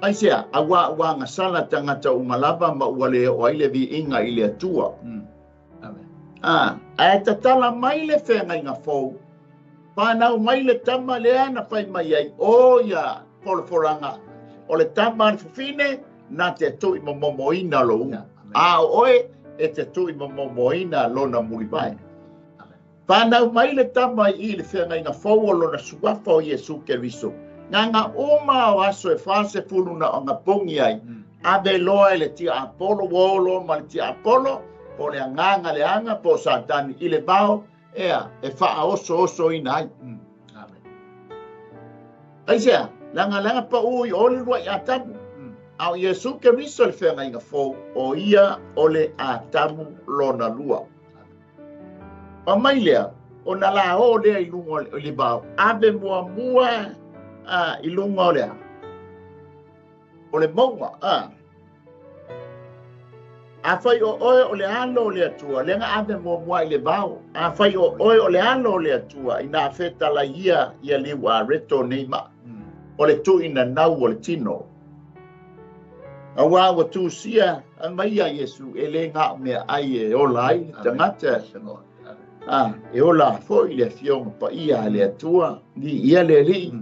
Aisea, aua ua agasala tagata uma lava ma ua le oo ai le viiga i le Atua. Amen. Ae tatala mai le feagaiga fou, whanau mai le tama lea na whai mai ai o ia folafolaga. O le tama a le fafine, na te tui momomoina lo u. A o oe, e te tui momomoina lona mulivae. Whanau mai le tama i le feagaiga fou o lona suafa o Iesu Keriso. Nganga uma o aso e 40 na o ngapongi ai. Ave loa e le tia Apollo, o loa ma le tia Apollo, po le agaga le aga, po Satani i le vao, ea, e whaaoso oso ina ai. Amen. Aisea, langa langa pa ui o le lua i Atamu. A o Iesu Keriso le feagaiga fou, o ia o le Atamu lona lua. Pa mai lea, o na la o lea i lunga o le vao, ave mua mua i lunga o lea. O le maunga, A whai o oe o le alo o le Atua, lenga ave mua mua i le vao. A whai o oe o le alo o le Atua, i nā whetala ia, ia liu a reto nei ma. O le tuuinanau o le tino. Auā ua tusia mai ia Iesu e lē gao meaai e ola ai le tagata, a e ola foi le Afioga Paia a le Atua. Viia le Alii.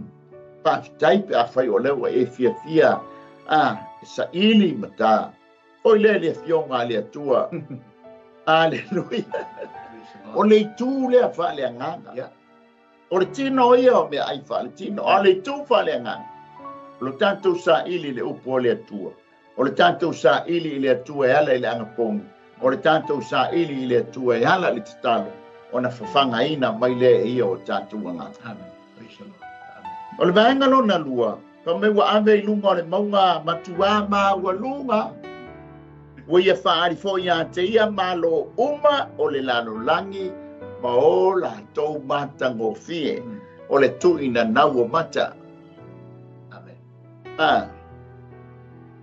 Faafetai pe afai o lea ua e fiafia a e saili ma ta foi lea le Afioga a le Atua. Aleluia. O le itu lea faaleagaga. O le tino ia o meaai faaletino, a o le itu faaleagaga, o le tatou saili i le upu o le Atua, o le tatou saili i le Atua e ala i le anapogi, o le tatou saili i le Atua e ala i le tatalo, ona fafagaina mai lea e ia o tatou agaga. Amen. Praise the Lord. Amen. O le vaega lona lua, fai mai ua ave i luga o le mauga matuā maualuga, ua ia faaali foi ia te ia malo uma o le lalolagi ma o latou matagofie, o le tuuinanau o mata. Amen. A.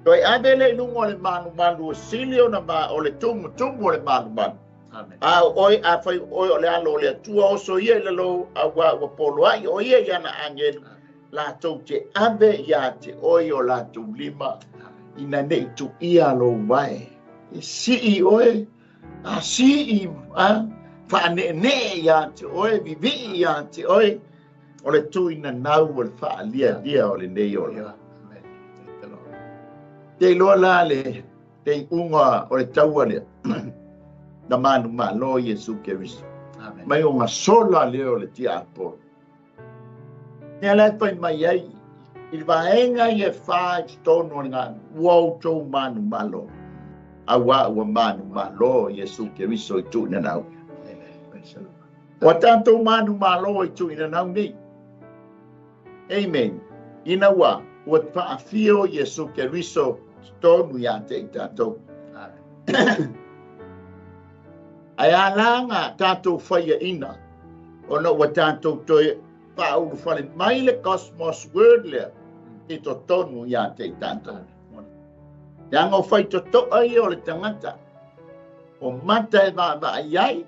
Toe ave lea i luga o le malumalu o sili ona ma o le tumutumu o le malumalu. Amen. A o oe, afai o oe o le alo o le Atua, oso ia i lalo, auā ua poloai o ia i ana agelu, latou te ave iā te oe i o latou lima, ina ne i tuia lou vae. E sii oe, a sii, a faaneenee iā te oe, vivii iā te oe, o le tuuinanau o le faalialia o lenei ola. Amen. Praise the Lord. Te iloa la le iuga o le taua lea, na manumalo Iesu Keriso. Amen. Mai o gasola lea o le tiapolo. Lea la e fai mai ai i le vaega ia e fa i totonu o le galuega, ua outou manumalo, auā ua manumalo Iesu Keriso i tuuinanau. Amen. Praise the Lord. Ua tatou manumalo i tuuinanau nei. Amen. Ina ua ua faafio Iesu Keriso totonu iā te i tatou. Amen. Ae a la ga tatou faiaina, ona ua tatou toe faaulufale mai le cosmos word lea i totonu iā te i tatou. Leaga o faitotoa ia o le tagata, o mata e vaavaai ai,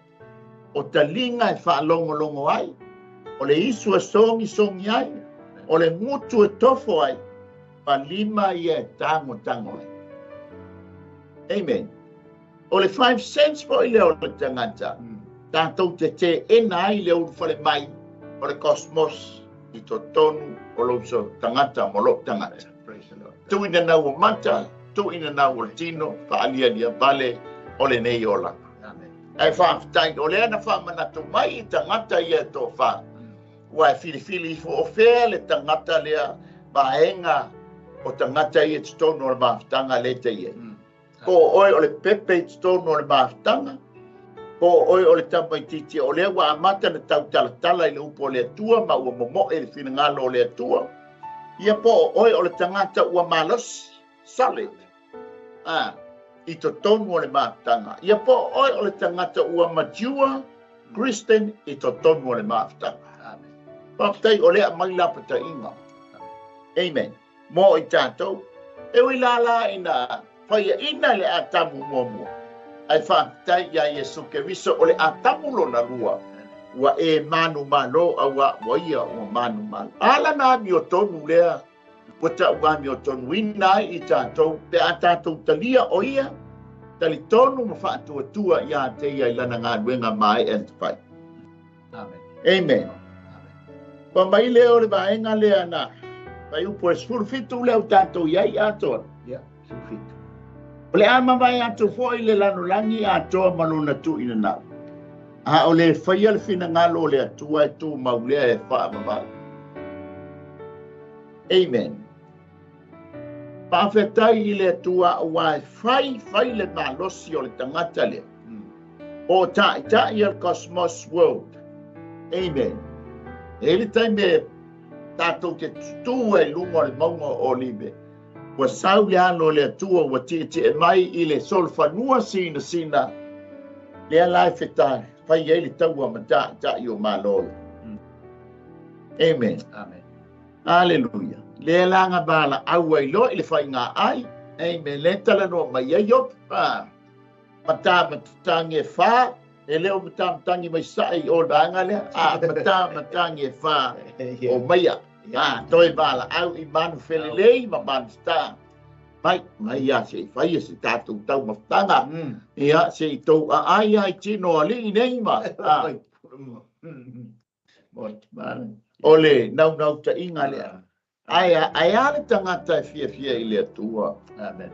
o taliga e faalogologo ai, o le isu e sogisogi ai, o le gutu e tofo ai, ma lima ia e tagotago ai. Amen. O le five cents foi lea o le tagata, tatou te teena ai le ulufale mai o le cosmos i totonu o lou tagata ma lou tagata. Praise the Lord. Tuuinanau o mata, tuuinanau o le tino, faalialia vale o lenei olaga. Amen. Ae faafetai, o lea na faamanatu mai i tagata ia e toafa, ua e filifili ifo o fea le tagata lea vaega o tagata ia i totonu o le mafutaga lea e te i ai. Po o oe o le pepe i totonu o le mafutaga, po o oe o le tamaitiiti o lea ua amata na tautalatala i le upu o le Atua ma ua momoe le finagalo o le Atua, ia po o oe o le tagata ua malosi, solid, a, i totonu o le mafutaga, ia po o oe o le tagata ua mature Christian i totonu o le mafutaga. Amen. Faafetai o lea aumai lapataiga. Amen. Mo i tatou, e ui la la ina faiaina le Atamu muamua, ae faafetai iā Iesu Keriso o le Atamu lona lua, ua e manumalo auā ua ia ua manumalo. A lana amiotonu lea ua tau amiotonuina ai i tatou pe a tatou talia o ia talitonu ma faatuatua iā te ia i lana galuega maeʻa na fai. Amen. Amen. Amen. Fai mai lea o le vaega lea na fuaiupu e 17 lea ua tatou i ai atoa. Ia, 17. O le a mavae atu foi le lalolagi atoa ma lona tuuinanau, a o le faia le finagalo o le Atua e tumau lea e faavavau. Amen. Faafetai i le Atua auā e fai fai le malosi o le tagata lea. O taitai o le cosmos world. Amen. E i ai le taimi e tatou te tutū ai i luga o le mauga o Olive, ua sau le alo o le Atua ua tietie mai i le solofanua sinasina, lea la e feta fai ai le taua ma taitai o Malo. Amen. Amen. Aleluia. Lea la na valaau ai loa i le faiga ai. Amen. Lea talanoa mai ai Iopu. Matamatagi e fa, e le o matamatagi mai sae i o le vaega lea, a matamatagi e fa o maia. Toe valaau i manu felelei ma manu tatā. Mai, mai ia se i faia se tatou taumafataga. Ia, se i tou aai ai tino alii nei ma. O le naunautaiga lea. Ae a le tagata e fiafia i le Atua. Amen.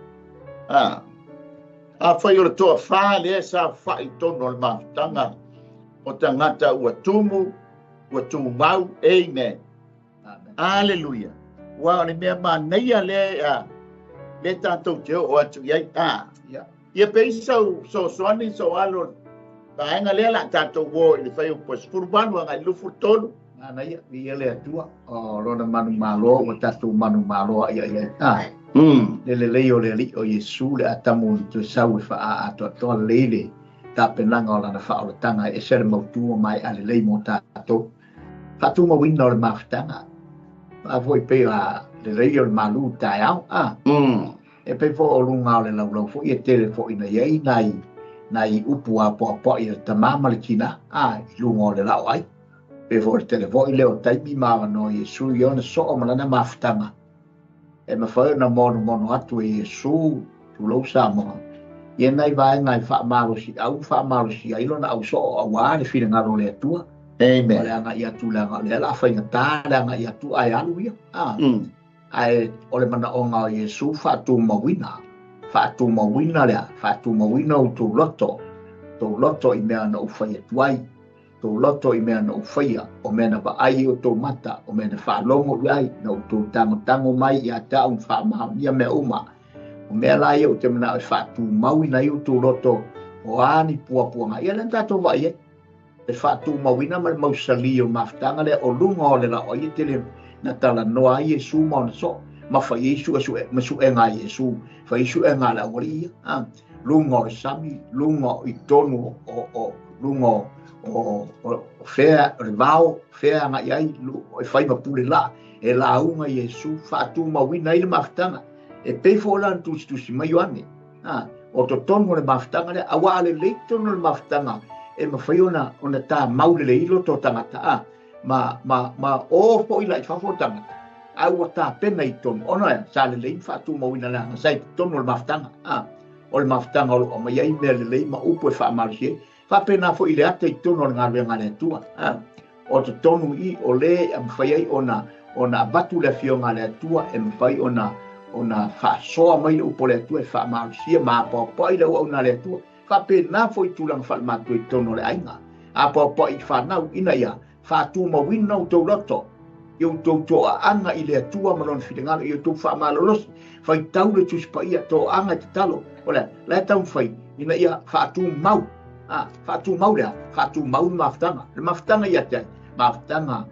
Afai o le toafa lea sa fa'i tonu o le mafutaga o tagata ua tumu, ua tumau. Amen. Aleluia. Ua o le mea manaia lea le tatou te oo atu i ai. Ia pe i sau sosoani so alo vaega lea la tatou o i le fai o po 18 agai 23. Manaia, ia le Atua o lona manumalo ua tatou manumalo ia ia. Le lelei o le alii o Iesu le atamu i toe sau e faaatoatoa lelei le tapenaga o lana faaolataga e ese le mautu mai a lelei mo tatou. Faatumauina o le mafutaga. A foi pe a lelei o le malu taeao. E pe fo o lunga o le laulau foi e tele foi na iai nai upu a poapoa i le tamā ma le tina. I lunga o le lao ai. Pe fo le tele foi le o taimi ma no Iesu i ona soo ma lana mafutaga. E mafai ona monomono atu e Iesu tulou Samoa. Ia nai vaega e faamalosi au faamalosi ai lona au soo auā le finagalo o le Atua. Amen. O le agai atu le aga lea la faigata le agai atu ai alu ia. Ae o le manaoga o Iesu faatumauina. Faatumauina lea, faatumauina o tou loto. Tou loto i mea na ou fai atu ai. Tou loto i mea na ou faia, o mea na vaai o tou mata, o mea na faalogo i ai, na outou tagotago mai ia te au na faamaonia mea uma. O mea la ia o te manao e faatumauina ai o tou loto, o a ni puapuaga. Ia lea na tatou vaai ai. E faatumauina ma le mausali o mafutaga lea o luga o le lao ai e tele na talanoa ai Iesu ma ona soo. Ma fai ai ma suega a Iesu, fai ai suega a le aualii ia. Luga o le sami, luga i tonu o luga o fea o le vao, fea agai ai, e fai ma pule laa, e lauga Iesu, faatumauina ai le mafutaga. E pei foi la na tusitusi mai Ioane. O totonu o le mafutaga lea, aua a lelei totonu o le mafutaga, e mafai ona tamau lelei loto o tagata. Ma o foi la i fafo o tagata, a ua tapena i totonu, ona sa lelei ma faatumauina le aga, sa i totonu o le mafutaga. O le mafutaga o lo o aumai ai mea lelei ma upu e faamalosi ai. Faapena foi i le ata i totonu o le galuega a le Atua. O totonu i o le e mafai ai ona avatu le afioga a le Atua, e mafai ona faasoa mai le upu o le Atua e faamalosia ma apoapoai le auauna a le Atua. Faapena foi tulaga faalematua i totonu o le aiga. Apoapoai i fanau ina ia faatumauina o tou loto, i outou toaaga i le Atua ma lona finagalo, i outou faamalolosi, faitau le Tusi Paia, toaaga i tatalo. O le la e taumafai ina ia faatumau. Faatumau lea, faatumau le mafutaga. Le mafutaga ia te ai, mafutaga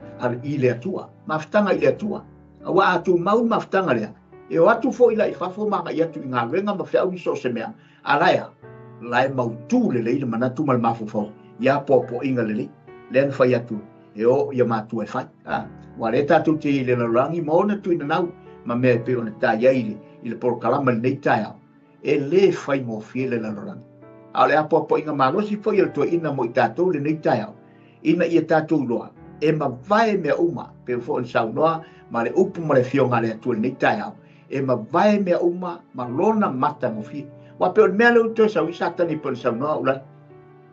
i le Atua, mafutaga i le Atua. Aua a tumau le mafutaga lea, e o atu foi la i fafo ma agai atu i galuega ma feau ni so o se mea. A laia, la e mautu lelei le manatu ma le mafaufau, ia poapoaiga lelei. Lea na fai atu e o ia matua e fai. Ua le tatou te i le lalolagi ma ona tuinanau ma mea e pei ona tai ai i le polokalama lenei taeao. E le faigofie le lalolagi. A o le apoapoaiga malosi foi o le toeaina mo i tatou lenei taeao, ina ia tatou iloa, e mavae mea uma, pei foi ona saunoa ma le upu ma le afioga a le Atua lenei taeao, e mavae mea uma ma lona matagofie. Ua pei o le mea lea ua toe sau i Satani pei ona saunoa ulai.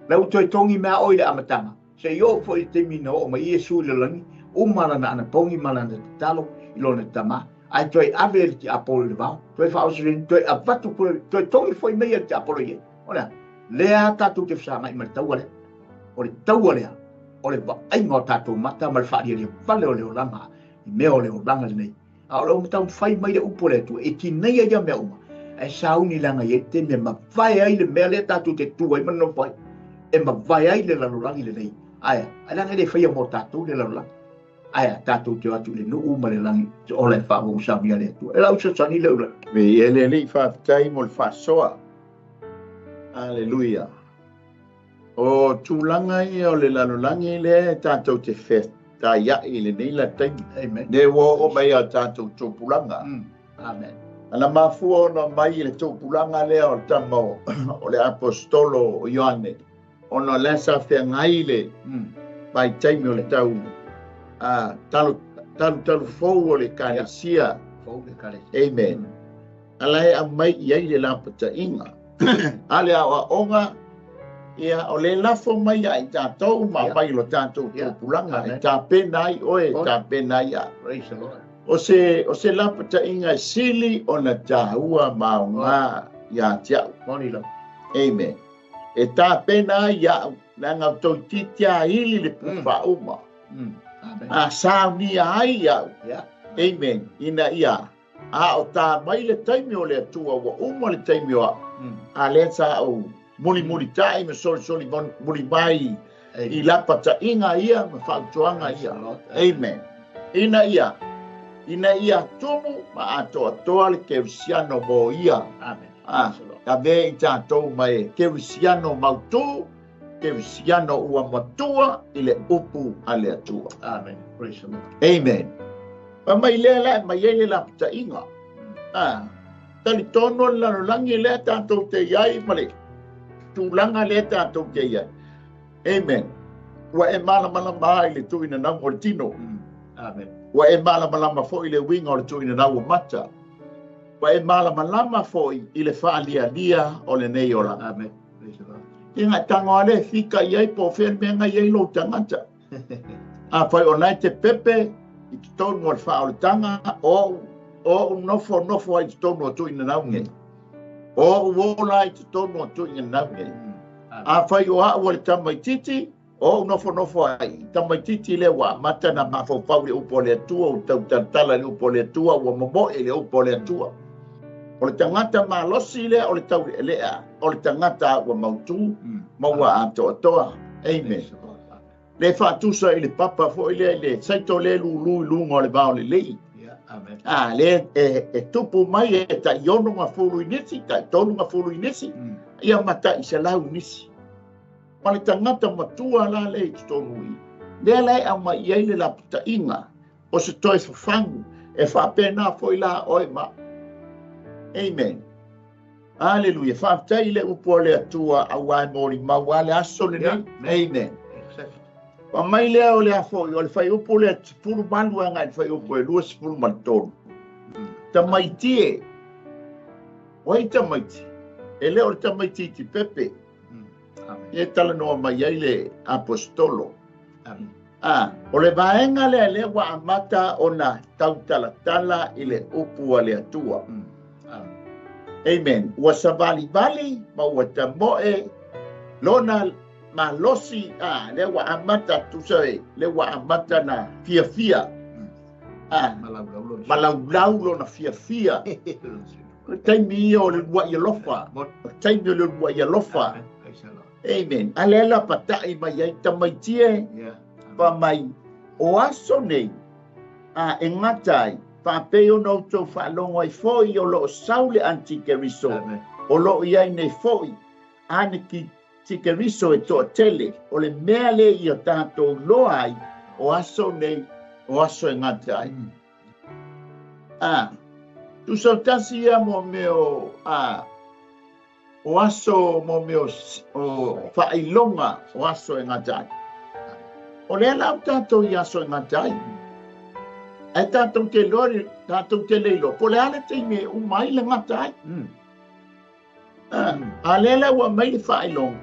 La ua toe togi mea o i le amataga, se i oo foi i le taimi na oo mai Iesu i le lalolagi, uma lana anapogi ma lana tatalo i lona tamā. Ae toe ave e le tiapolo i le vao, toe faaosofia, toe avatu, toe togi foi mai e le tiapolo i ai. O lea, lea tatou te fesagai ma le taua lea. O le taua lea, o le vaaiga o tatou mata ma le faalialia vale o le olaga, i mea o le olaga lenei. A o le taumafai mai le upu o le Atua, e tineia ia mea uma, ae sauni leaga i ai taimi e mavae ai le mea lea tatou te tu ai ma nonofo ai. E mavae ai le lalolagi lenei. Ae, leaga e le faia mo tatou le lalolagi. Ae, tatou te o atu i le nuu ma le lagi, te ola e faaauau le Atua. E lau sasani le ula. Me i ele alii faafetai mo le faasoa. Aleluia. O tulaga ia o le lalolagi lea e tatou te fetaiai i lenei la taimi. Amen. Ne ua oo mai a tatou tupulaga. Amen. Ana mafua ona mai i le tupulaga lea o le tama o le apostolo o Ioane, ona lea sa feagai le vaitaimi o le tau Talutalu fou o le ekalesia. Fou le ekalesia. Amen. Ala e aumai i ai le lapataiga. A le aoaoga, ia, o le lafo mai ia i tatou ma aumai i lo tatou tupulaga e tapena ai oe, e tapena ai au. Praise the Lord. O se lapataiga e sili ona tāua ma aoga ia te au. Moni lava. Amen. E tapena ai au, leaga o toeitiiti a ili le pufauma. A saunia ai au. Amen. Ina ia a o tā mai le taimi o le Atua, ua uma le taimi o au. A lea sa ou mulimulitai ma solisoli muli mai i lapataiga ia ma fautuaga ia. Amen. Ina ia tumu ma atoatoa le kerisiano mo ia. Amen. Ave i tatou mai kerisiano mautu, kerisiano ua matua i le upu a le Atua. Amen. Praise the Lord. Amen. Pa mai lea la mai ai le lapataiga. Talitonu o le lalolagi lea tatou te iai ma le tulaga lea tatou te iai. Amen. Ua e malamalama ai le tuuina nau o le tino. Amen. Ua e malamalama foi le uiga o le tuuina nau o mata. Ua e malamalama foi i le faalialia o lenei olaga. Amen. Praise the Lord. Ia ngai tango ale fika iai po o fea le mea ngai ai lou tagata. A fai o nai te pepe i totonu o le faaolataga, o ou nofo nofo ai i totonu o tuuina nau nei. O ou ola ai i totonu o tuuina nau nei. A fai o au o le tamaitiiti, o ou nofo nofo ai tamaitiiti le ua amata na mafaufau le upu o le Atua, ua tautalatala le upu o le Atua, ua momoe le upu o le Atua. O le tagata malosi lea o le taulealea, o le tagata ua mautu, ma ua atoatoa. Amen. Le faatusa i le papa foi lea i le saito le lulu i luga o le vao lelei. Amen. Le e tupu mai e tai ono nga fulu i nisi, tai tolu nga fulu i nisi, ia ma tai selau nisi. Ma le tagata matua la le i totonu i. Lea la e aumai i ai le lapataiga o se toe fafagu e faapena foi la oe ma. Amen. Hallelujah. Faafetai le upu o le Atua auā e molimau a le aso lenei. Amen. Pa mai lea o le afo o le whaiupu le 18 anga i le whaiupu e 23. Tamaiti e. Oi tamaiti. E le o le tamaiti ti pepe. E tala noa mai ai le apostolo. O le vaega lea lea ua amata ona tautalatala i le upu a le Atua. Amen. Ua savalivali ma ua tamoe lona malosi, lea ua amata tusa e, lea ua amata na fiafia. Malaulau lona fiafia. O le taimi ia o le lua i alofa. O le taimi o le lua i alofa. Amen. A lea la patai mai ai tamaiti e, pa mai o aso nei, e ngata ai, faapei ona outou faalogo ai foi o loo sau le antikeriso, o loo iai nei foi antikeriso e toatele, o le mea le ia tatou loa ai, o aso nei, o aso e gata ai. Tusa tasi ia mo mea o, o aso mo mea o faailoga o aso e gata ai. O lea la o tatou i aso e gata ai. Ai tatou te loa, tatou te leilo, po le ale taimi e uma ai le gata ai. A lea la ua mai le faailoga,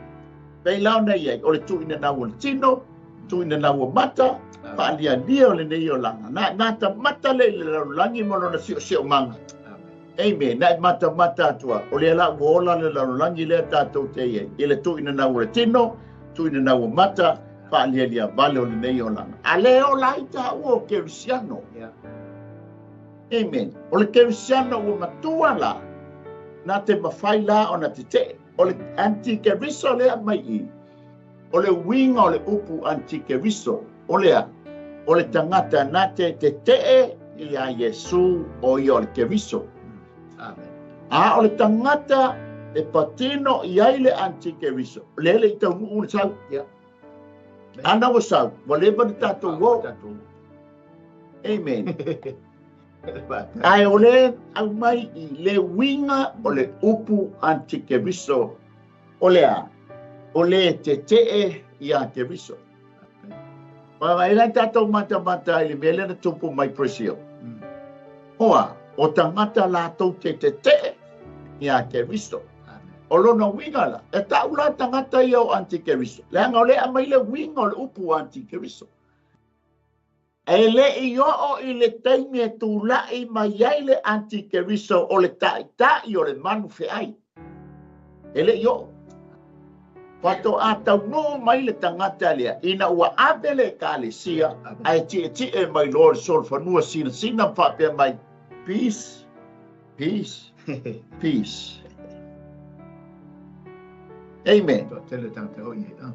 pei la ona iai, o le tuuina nau o le tino, tuuina nau o mata, faalialia o lenei olaga. Na mata mata le i le lalolagi ma lona siosiomaga. Amen. Na mata mata atua, o lea la ua ola le lalolagi lea tatou te iai, i le tuuina nau o le tino, tuuina nau o mata, faalialia vale o lenei olaga. A le ola ai taua o kerisiano. Amen. O le kerisiano ua matua la, na te mawhai la ona te te. O le antikeriso lea mai i. O le uiga o le upu antikeriso, o lea, o le tagata na te te tee ia Iesu o ia o le keriso. Amen. A o le tagata e patino i ai le antikeriso, le le i taunuu le sau. Ana ua sau, ua leva ni tatou o. Amen. Ae o le aumai i le uiga o le upu antikeriso, o lea, o le tetee ia keriso. Ma e lai tātou mata mata i le mea lea na tupu mai Brazil. Oa, o tagata latou te tete'e ia Keriso. O lona uiga la, e ta'u la tagata ia o antikeriso. Leaga o lea aumai le uiga o le upu antikeriso. E le'i o'o i le taimi e tula'i mai ai le antikeriso o le ta'ita'i o le manu fe'ai. E le'i o'o. Faato'a taunuu mai le tagata lea ina ua ave le ekalesia ae ti'eti'e mai loa le solofanua sinasina ma faapea mai, peace, peace, peace. Amen. Toatele tagata o i ai. Ah.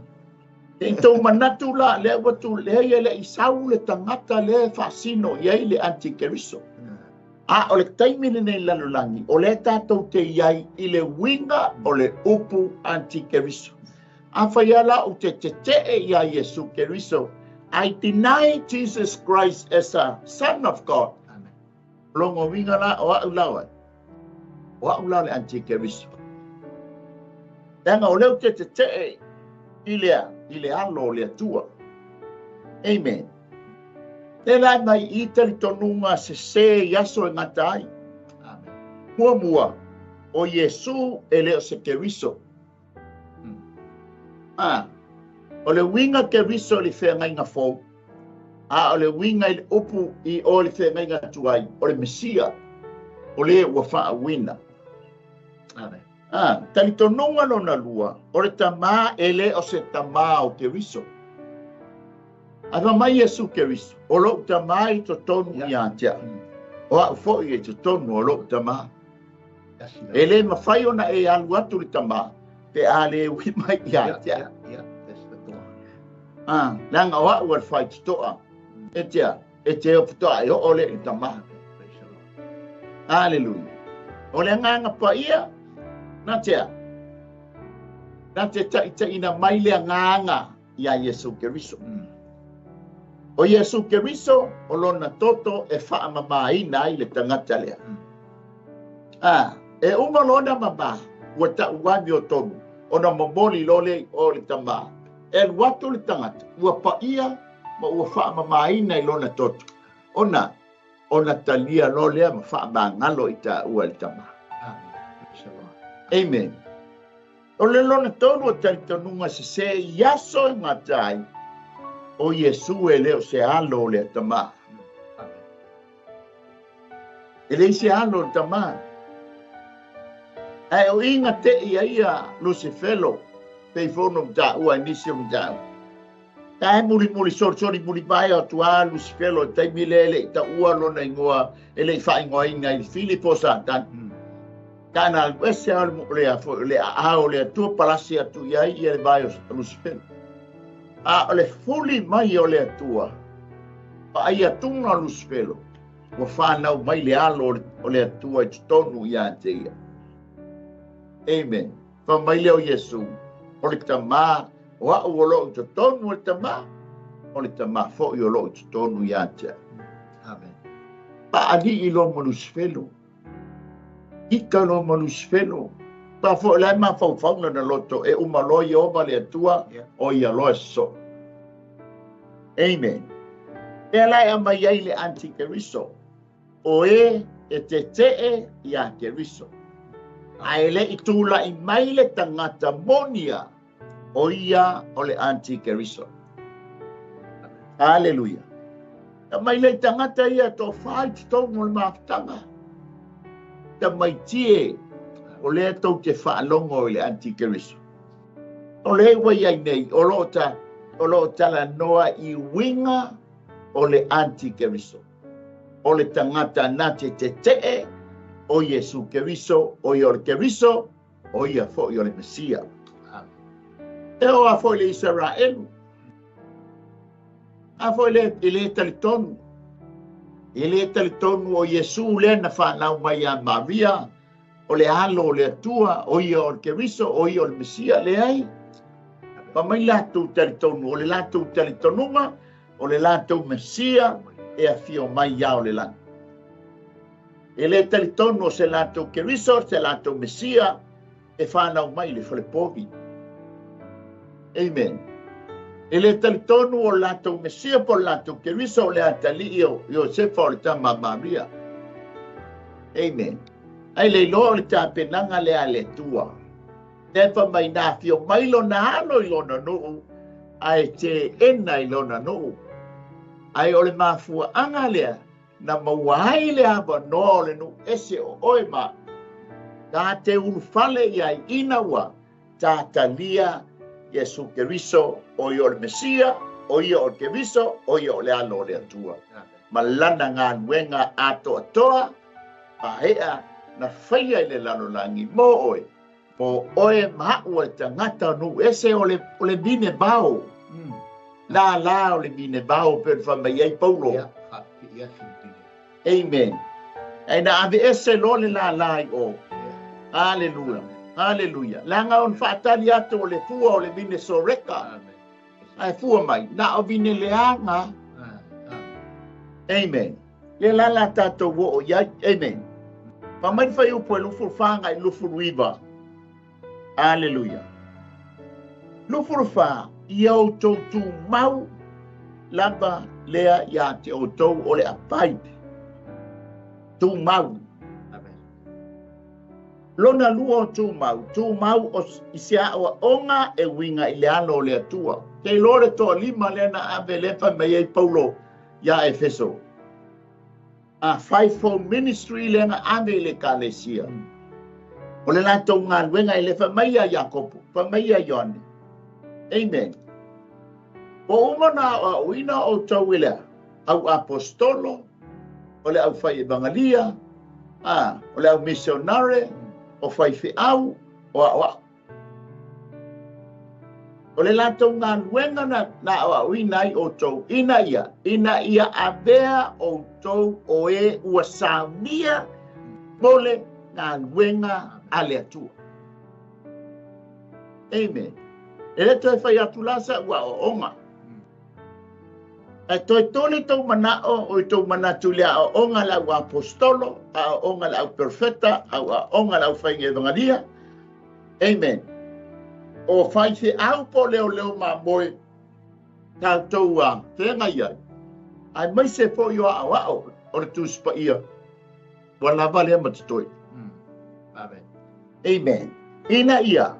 E tou manatu la, lea ua tu, lea ia le i sau le tagata lea e faasino i ai le antikeriso. A o le taimi lenei lalolagi, o lea tatou te i ai i le uiga o le upu antikeriso. Afai lava la ou te tete'e iā Iesu Keriso, I deny Jesus Christ as a Son of God. Amen. Lona uiga la o a'u la o ai? O a'u la o le antikeriso. Leaga o lea ou te tete'e i le i le alo o le Atua. Amen. Le la mai i talitonuga sesē i aso e gata ai. Amen. Muamua, o Iesu e le o se Keriso. A, o le uiga Keriso i le feagaiga fou, a o le uiga i le upu i o le feagaiga tuai, o le Mesia, o le ua faauuina. Amen. A, talitonuga lona lua, o le Tamā e le o se Tamā o Keriso. Ae fai mai Iesu Keriso, o lo'u Tamā i totonu iā te a'u, o a'u fo'i e totonu o lo'u Tamā. E lē mafai ona e alu atu le Tamā pe a lē ui mai iā te a'u. A, leaga o a'u a le faitoto'a, e te a, e te o faato'a e o'o lea i le Tamā. Aleluia. O le agaga paia, na te a, na te ta'itaʻina mai le agaga iā Iesu Keriso. O Iesu Keriso o lona toto e fa'amamāina ai le tagata lea. A, e uma lona mamā, ua ta'u amiotonu, ona momoli loa lea i o le Tamā. E alu atu le tagata, ua paia ma ua fa'amamāina i lona toto, ona ona talia loa lea ma fa'amagalo i tāua e le Tamā. Amen. Praise the Lord. Amen. O le lona tolu o talitonuga sesē i aso e gata ai, o Iesu e le o se alo o le Tamā. Amen. E leai se alo o le Tamā. Ae o i na te'i ai ia Lusifelo, pei foi ona ou taua i nisi o mataupu. Ka e mulimuli solisoli muli mai atu a Lusifelo i le taimi lea e le i taua lona igoa, e le i faaigoaina i le Fili po o Satani. Ka na alu ese a o le foi o le aao o le Atua palasi atu i ai ia le vae o Lusifelo. A o le fuli mai o le Atua, vaai atuga o Lusifelo, ua fanau mai le alo o le Atua i totonu iā te ia. Amen. Fai mai lea o Iesu, o le Tamā, o a'u o lo'o i totonu o le Tamā, o le Tamā fo'i o lo'o i totonu iā te a'u. Amen. Pa'ali'i loa ma Lusifelo. Ika loa ma Lusifelo. Pa fo'i la e mafaufau lona loto, e uma loa Ieova le Atua, o ia loa e so'o. Amen. Lea la e aumai ai le antikeriso, o e e tete'e iā Keriso. Ae le i tula'i mai le tagata moni a, o ia o le antikeriso. Aleluia. Aumai lea i tagata ia e toafa i totonu o le mafutaga. Tamaiti e, o lea tou te faalogo i le antikeriso. O lea ua i ai nei, o lo o ta, o lo o talanoa i uiga o le antikeriso. O le tagata na te tete'e o Iesu Keriso, o ia o le Keriso, o ia fo'i o le Mesia. E oo lava foi i le Isaraelu, a foi le, e lē talitonu, e lē talitonu o Iesu lea na fanau mai iā Maria, o le alo o le Atua, o ia o le Keriso, o ia o le Mesia, leai. Fai mai latou talitonu, o le latou talitonuga, o le latou Mesia e afio mai iā o le lagi. E lē talitonu o se latou Keriso, se latou Mesia e fanau mai i le falepovi. Amen. E le talitonu o latou Mesia po o latou Keriso o le atalii o Iosefa o le tama a Maria. Amen. Ai le iloa o le tapenaga lea a le Atua. Lea mai na afio mai lona alo i lona nuu, ae teena i lona nuu. Ai o le mafuaaga lea, na maua ai le avanoa o le nuu ese o oe ma ta te ulufale ia ina ua tatalia Iesu Keriso o ia o le Mesia, o ia o le Keriso, o ia o le alo o le Atua. Ma lana galuega atoatoa, paea na faia i le lalolagi mo oe, mo oe ma au e tagata nuu ese o le vine vao. La la o le vine vao pe fai mai ai Paulo. Amen. Ai na ave ese lo le la la i o. Hallelujah. Hallelujah. Langa on faatali atu o le fua o le vine soreka. Ai fua mai. Na o vine leaga. Amen. Le la la tātou o iai. Amen. Ma mai fai upu e lufu whanga i lufu iwa. Hallelujah. Lufu wha i au tau tū mau lava lea ia te o tau o le abide. Tū mau. Lona lua o tū mau o i se aoa onga e winga i le alo o le Atua. Te iloa le toa lima lea na ave le fai mai ai Paulo ia Efeso. A fivefold ministry lea na ave i le kalesia. O le latou galuega i le fai mai ia Iakopo, fai mai ia Ioane. Amen. O uma na aoaoina o tau i lea, au apostolo, o le au fai evangelia, o le au missionare, o fai feau, o aoao. O le latou galuega na aoaoina ai outou, ina ia avea outou o e ua saunia mo le galuega a le Atua. Amen. E le toe fai atu la sa ua aoaoga. Ae toe toli tou manao o i tou manatu le aoaoga le au apostolo, aoaoga le au profeta, aoaoga le au faiga evangelia. Amen. O fai feau po leo leo mamoe tātou a whenga iai. Ai mai se fo i o aoao o le tusipa ia. Ua lava lea ma te toi. Amen. Amen. Ina ia,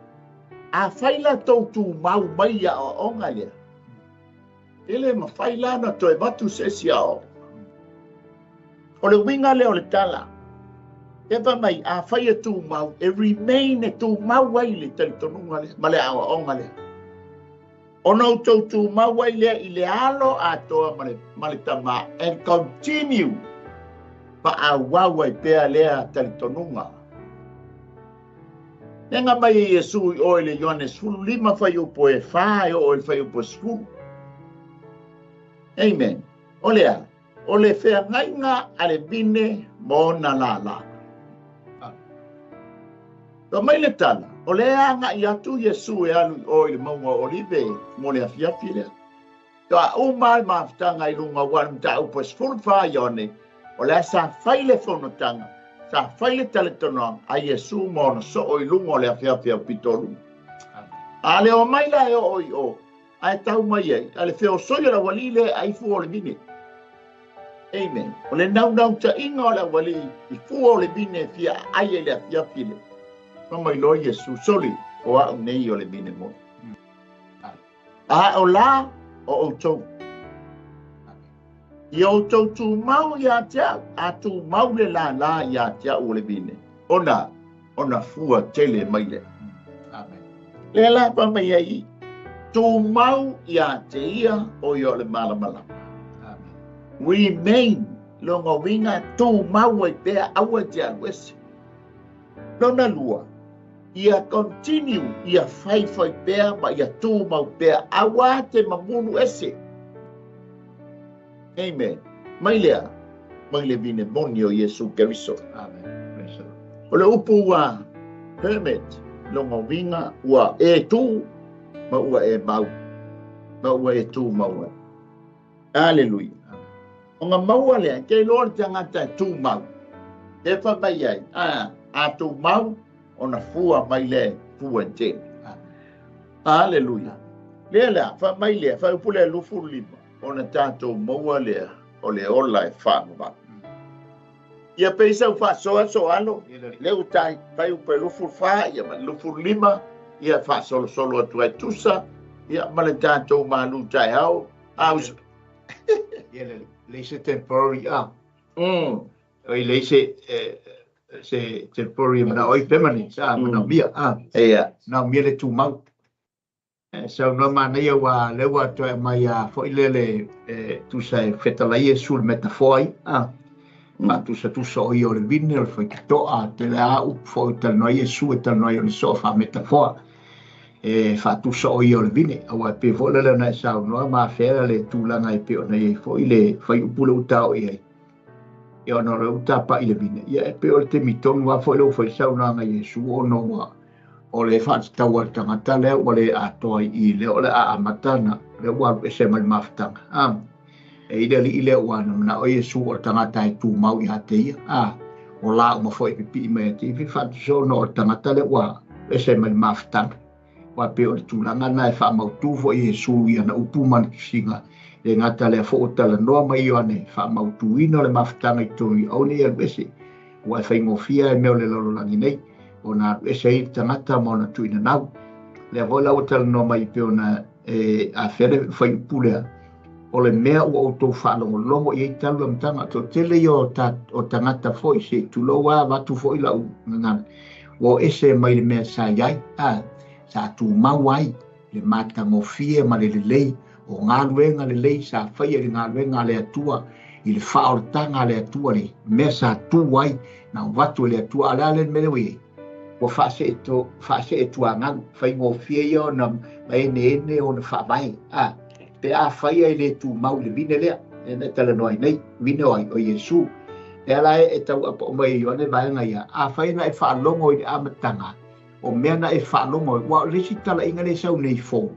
a fai la tau tū mau mai ia aoaoga lea. Ele ma fai la na toe vatu se esi ao. O le winga lea o le tala. E fa mai, a fai e tū mau, e remain e tū mau ai le talitonuga lea, ma le aoaoga lea. Ona o tau tū mau ai lea i le alo atoa ma le tama, and continue pa au ai pea lea talitonuga. Nenga mai e Iesu i oe le Ioane 15 fai upo e wha e o e fai upo e 10. Amen. O lea, o le wheangainga a le vine mōna la la. Ka mai le tala, o le anga i atu Iesu e alu i oe le maunga o Olive mo le afiafi lea. Toa uma ai mafutanga i lunga ua mta upo e 14 Ioane, o lea sa fai le fonotanga, sa fai le taletonoaga a Iesu ma ona soo i luga o le afiafi au pitolu. A le o mai la e oo i o, ae tau mai ai, a le feosoi o le aualii le ai fua o le vine. Amen. O le naunau tainga o le aualii i fua o le vine fia ai e le afiafi le. Ma mai loa Iesu, soli, o au nei o le vine moni. A o la o outou. Ia outou tū mau ia te au, a tū mau le la la ia te au o le vine. Ona fua tele mai le. Amen. Le la pa mai ai, tū mau ia te ia o ia o le malamalama. Amen. Remain, longa winga tū mau ai pea aua te alu ese. Lona lua, ia continue, ia fai fai pea ma ia tū mau pea aua te mamunu ese. Amen. Mai lea, mai le vine moni o Iesu Keriso. Amen. O le upu ua hermit, longa winga, ua e tū, ma ua e mau. Ma ua e tū mau. Hallelujah. O ngā maua lea, ke loa le tangata e tū mau. Te wha mai ai, a tū mau, ona fua mai le fua tele. Hallelujah. Lea la, faamai lea, faaiupu lea 25, ona tatou maua lea o le ola e faavavau. Ia pei sau faasoa soalo, lea ua tai faaiupu e 24, ia ma le 25, ia faasolosolo atu ai tusa, ia ma le tatou malu taeao. Ia le se temporary a. Oi le se se temporary mana oi permanent a mana mia a. Ia. Na mia le tumau. Sau no mana ia wa le wa toe mai a foi lele tusa e fetalai e sul metafoai a. Tusa tusa o ia o le vine o le faitotoa te le a upu foi talanoa ia su e talanoa o le soa faametafoa e faatusa o ia o le vine aua pe foi lele na e saunoa ma afea le tulaga e pei ona i ai foi le faiupu le uta o i ai ia ona o le uta pa'i le vine ia e pei o le taimi tonu lava foi le ua fai saunoaga Iesu ona ua o le faatatau a le tagata lea ua le atoa i lea o le a amata na lea ua alu ese mai le mafutaga a e i le alii lea ua na manao Iesu o le tagata e tumau ia te ia a o la uma foi pipii mai ia te ia faatusa ona o le tagata lea ua ese mai le mafutaga ua pei o le tulaga na e faamautu foi Iesu ia na upu ma le tusiga le gata lea foi o talanoa mai Ioane faamautuina o le mafutaga i totonu i aua ne i alu ese ua e faigofie e mea o le lalolagi nei ona alu ese ai le tagata ma ona tuuina nau lea foi la ua talanoa mai pei ona e afea le faiupu lea o le mea ua outou faalogologo i ai talu le amataga toatele ia o tagata foi se i tulou lava avatu foi lau gagana ua o ese mai le mea sa i ai a sa tumau ai le matagofie ma le lelei o galuega lelei sa faia i le galuega a le Atua i le faaolataga a le Atua le mea sa tu ai na avatu e le Atua a le a le mea lea ua i ai ua faasee tuagalu faigofie ia ona maeneene ona faavae a pe a faia i le tumau i le vine lea e na talanoa ai nei vine o ai o Iesu lea la e tau apao mai e Ioane vaega ia a fai na e faalogo i le amataga o mea na e faalogo ai ua o le isi talaiga le sau nei fou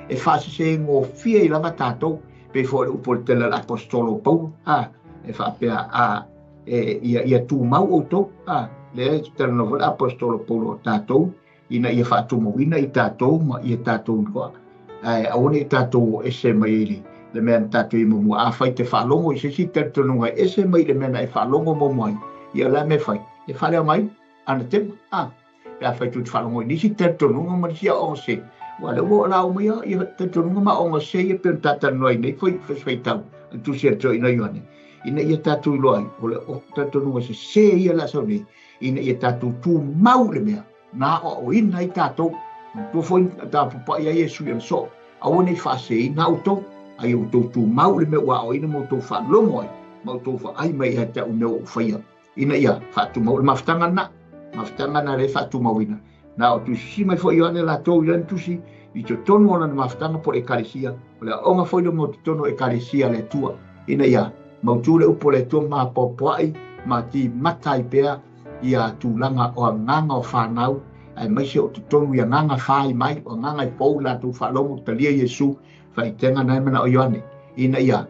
e faasesegofie i lava tatou pei foi o le upu o le tele a le apostolo Paulo a e faapea a e ia tumau outou a lea e talanoa foi le apostolo Paulo o tatou ina ia faatumauina i tatou ma ia tatou iloa ae aua ne i tatou o ese mai ai le mea na tatou i muamua a fai te faalogo i se isi talitonuga e ese mai le mea na e faalogo muamua ai ia o le a mea e fai e faaleaogaina anatema a pe a fai tou te faalogo i nisi talitonuga ma nisi aoaoga se ua lea ua o la uma ia ia talitonuga ma aoaoga se ia pei ona talanoa ai nei foi faitau a le tusi a le toeaina Ioane ina ia tatou iloa ai o le talitonuga sesē ia le a sau nei ina ia tatou tumau i le mea na aoaoina ai tatou manatua foi tapapai ai Iesu i ana soo aua ne i faaseseina outou a ia outou tumau i le mea ua aoaoina ma outou faalogo ai ma outou vaai mai ia te au mea ua ou faia ina ia faatumau le mafutaga lena mafutaga na le faatumauina na o tusisi mai foi Ioane latou i lana tusi i totonu o lana mafutaga po o le ekalesia o le aoga foi lea mo totonu o ekalesia a le Atua ina ia mautu le upu o le Atua ma poapoa'i ma timata ai pea ia tulaga o agaga o fanau aemaise o totonu i agaga fai mai o agaga e fou latou faalogo talia Iesu faitega na e manao Ioane ina ia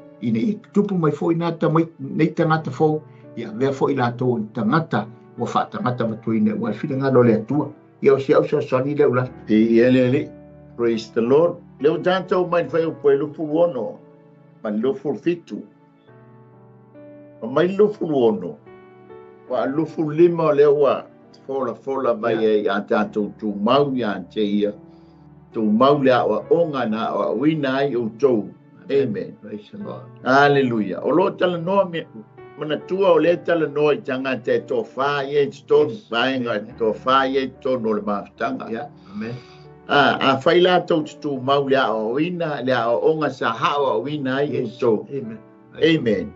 tutupu mai foi na tamai nei tagata fou ia avea foi latou i tagata ua faatagata matuaina ua le finagalo o le Atua ia o si au fesoasoani lea ula. Ia le Alii, praise the Lord. Le ua tatou mai le fuaiupu e 26 ma le 27. O mai le 26, ua 25 o lea ua folafola mai ai a tatou tumau ia te ia, tumau le aoaoga na aoaoina ai outou. Amen. Praise the Lord. Hallelujah. O lo talanoa me manatua o le talanoa i tagata e tofa ia i totonu, vaega e tofa ia i totonu o le mafutaga. Yeah. Amen. A fai latou te tumau le aoaoina, le aoaoga sa haaoaoina ai outou. Amen. Amen.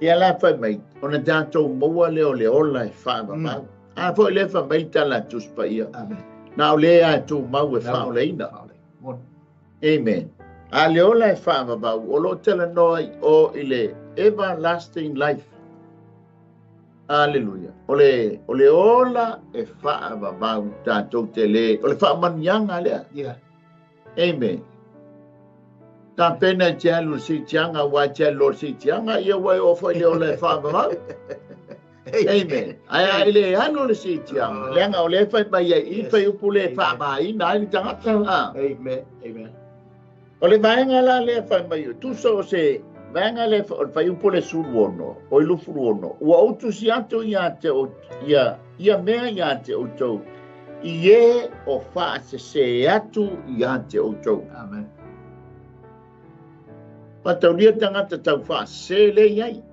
Ia la fai mai, ona tatou maua lea o le ola e faavavau. A foi le fai mai tala a Tusi Paia. Amen. Na o le a tumau e faaolaina. Amen. A le ola e faavavau, o lo talanoa i o i le everlasting life. Hallelujah. O le ola e faavavau tatou te le, o le faamaniaga lea. Yeah. Amen. Ta pena te alu si tianga wa te alu si tianga ia wa o foi le ola e faavavau. Amen. Ai ai le alu le si tianga. Leaga o le fai mai ai i fai upu le faamaina ai le tagata. Amen. Amen. O le vaega la lea fai mai, tusa o se vaega lea o le fuaiupu le 16, o i 26, ua ou tusi atu ia te ia, ia mea ia te outou, i e o faasese atu ia te outou. Amen. Mataulia tagata tau faasese le i ai.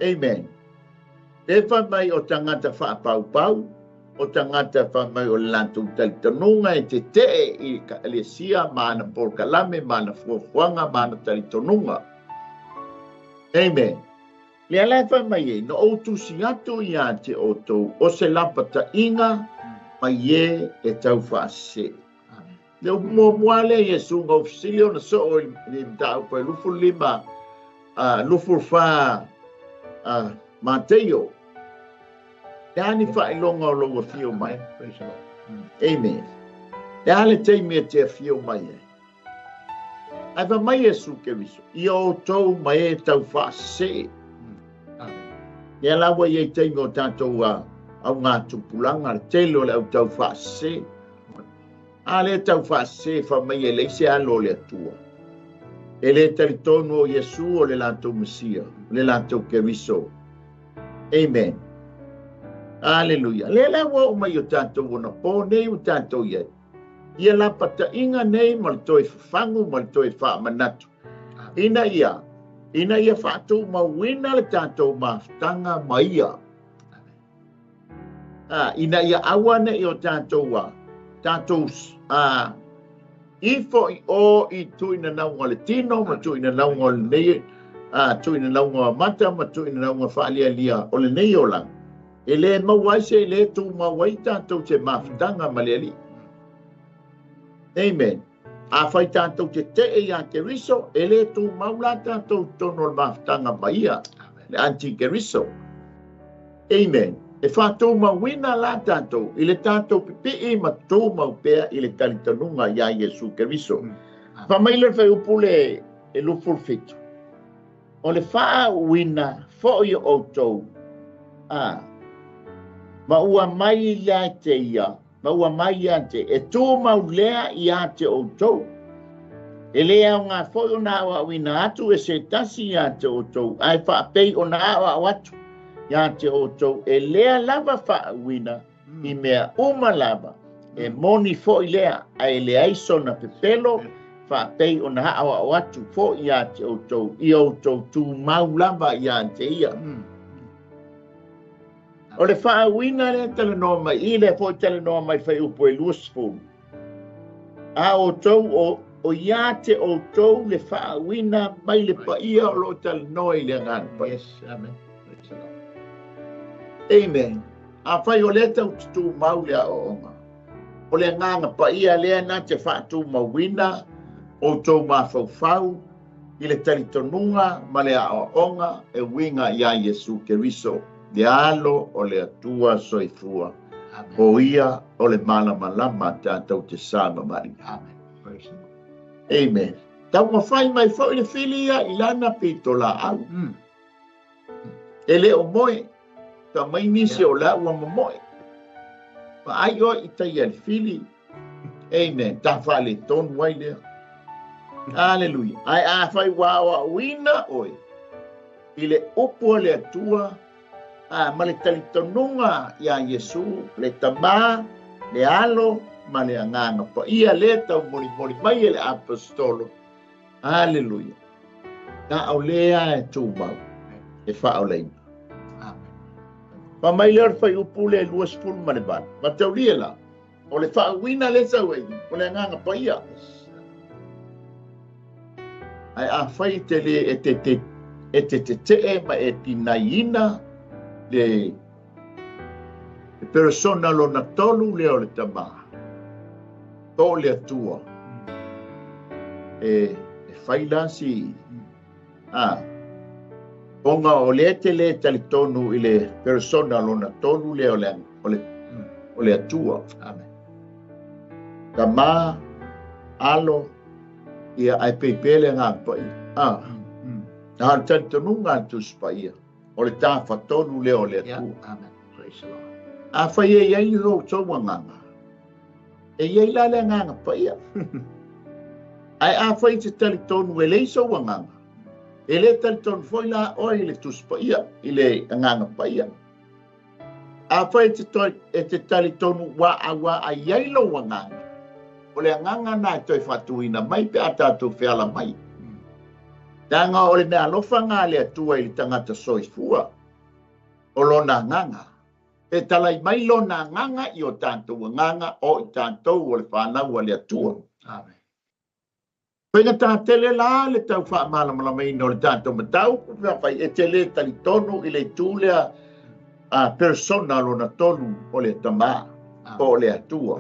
Amen. Le fai mai o tagata faapaupau, o tagata fai mai o le latou talitonuga e tetee i ka ekalesia ma ana polokalame ma ana fuafuaga ma ana talitonuga. Amen. Le ala e fai mai ai, na ou tusi atu ia te outou o se lapataiga mai e e tau faasese. Le upu muamua lea Iesu na fesili ona soo i le mataupu e 25, 24, Mateio. Le a ni faailoga o lou afio mai. Amen. Le a le taimi e te afio mai ai. Ae fai mai Iesu Keriso, ia outou ma e tau faasese. Lea la ua i ai taimi o tatou augatupulaga, le tele o le au tau faasese. A le tau faasese fai mai e leai se alo o le Atua. E le talitonu o Iesu o le latou Mesia, o le latou Keriso. Amen. Aleluia. Lea la ua oo mai o tatou ona po nei ua tatou i ai. Ia lapataiga nei ma le toe fafagu ma le toe faamanatu. Ina ia faatumauina le tatou mafutaga ma ia. Ina ia aua nei o tatou ifo i o i tuinanauga o le tino ma tuinanauga o lenei, tuinanauga o mata ma tuinanauga faalialia o lenei olaga. E le maua ai se le tumau ai tatou te mafutaga ma le Alii. Amen. A fai tatou te tee ia Keriso, e le tumau la tatou tonu o le mafutaga ma ia, le anti-Keriso. Amen. E faatumauina la tatou i le tatou pipii ma tumau pea i le talitonuga ia Iesu Keriso. Fai mai le fuaiupu le e 27. O le faauuina foi o outou, ma ua mai ia te ia, ma ua mai ia te, e tumau lea ia te outou. E le aoga foi ona aoaoina atu e se tasi ia te outou, ae faapei ona aoao atu ia te outou, e lea lava faauuina i mea uma lava, e moni foi lea, ae leai sona pepelo, faapei ona aoao atu foi ia te outou, ia outou tumau lava ia te ia. O le faauuina lea talanoa mai i lea foi talanoa mai fuaiupu e 20. A outou o ia te outou le faauuina mai le paia o loo talanoa i le Agaga Paia. Yes, amen. Amen. A fai o lea tau tumau le aoaoga. O le Agaga Paia lea na te faatumauina outou mafaufau i le talitonuga ma le aoaoga e uiga ia Iesu Keriso, le alo o le Atua soifua. O ia o le malamalama tatou te savavali. Amen. Amen. Taumafai mai foi le fili ia i lana pitolaau. E le o moe, ta mai nisi o la ua mamoe. Vaai oe i tai a le fili. Amen. Ta faaletonu ai lea. Aleluia. Ae a fai ua aoaoina oe i le upu a le Atua, ma le talitonuga ia Iesu, le Tamā, le Alo, ma le Agaga Paia le taumolimoli mai e le apostolo. Aleluia. Na o lea e tumau e faaolaina. Fai mai lea o le fuaiupu le 28. Mataulia la, o le faauuina le sau ai, o le Agaga Paia. Ae a fai te le e te tetee ma e tinaiina le persona lona tolu lea o le Tamā, o le Atua, e fai la si ona o le te le talitonu i le persona lona tolu lea o le Atua. Amen. Tamā, alo, ia ai peipele ngā paia. Na le talitonuga a le Tusi Paia, o le tafatolu lea o le Atua. Amen. Praise the Lord. A fai e ai lo outou agaga, E iai la le agaga paia. Ae afai e te talitonu e leai sou agaga, e le talitonu foi la oe i le Tusi Paia, i le Agaga Paia. Afai e te, toe, e te talitonu ua auā a i ai lou agaga, o le agaga na e toe faatuina mai pe a tatou feala mai. Leaga o le meaalofa na a le Atua i le tagata soifua, o lona agaga. E talai mai lona agaga i o tatou agaga o i tatou o le fanau a le Atua. Amen. Faigata tele la le tau faamalamalamaina o le tatou mataupu pe afai e te le talitonu i le itu lea a persona lona tolu o le Tamā po o le Atua.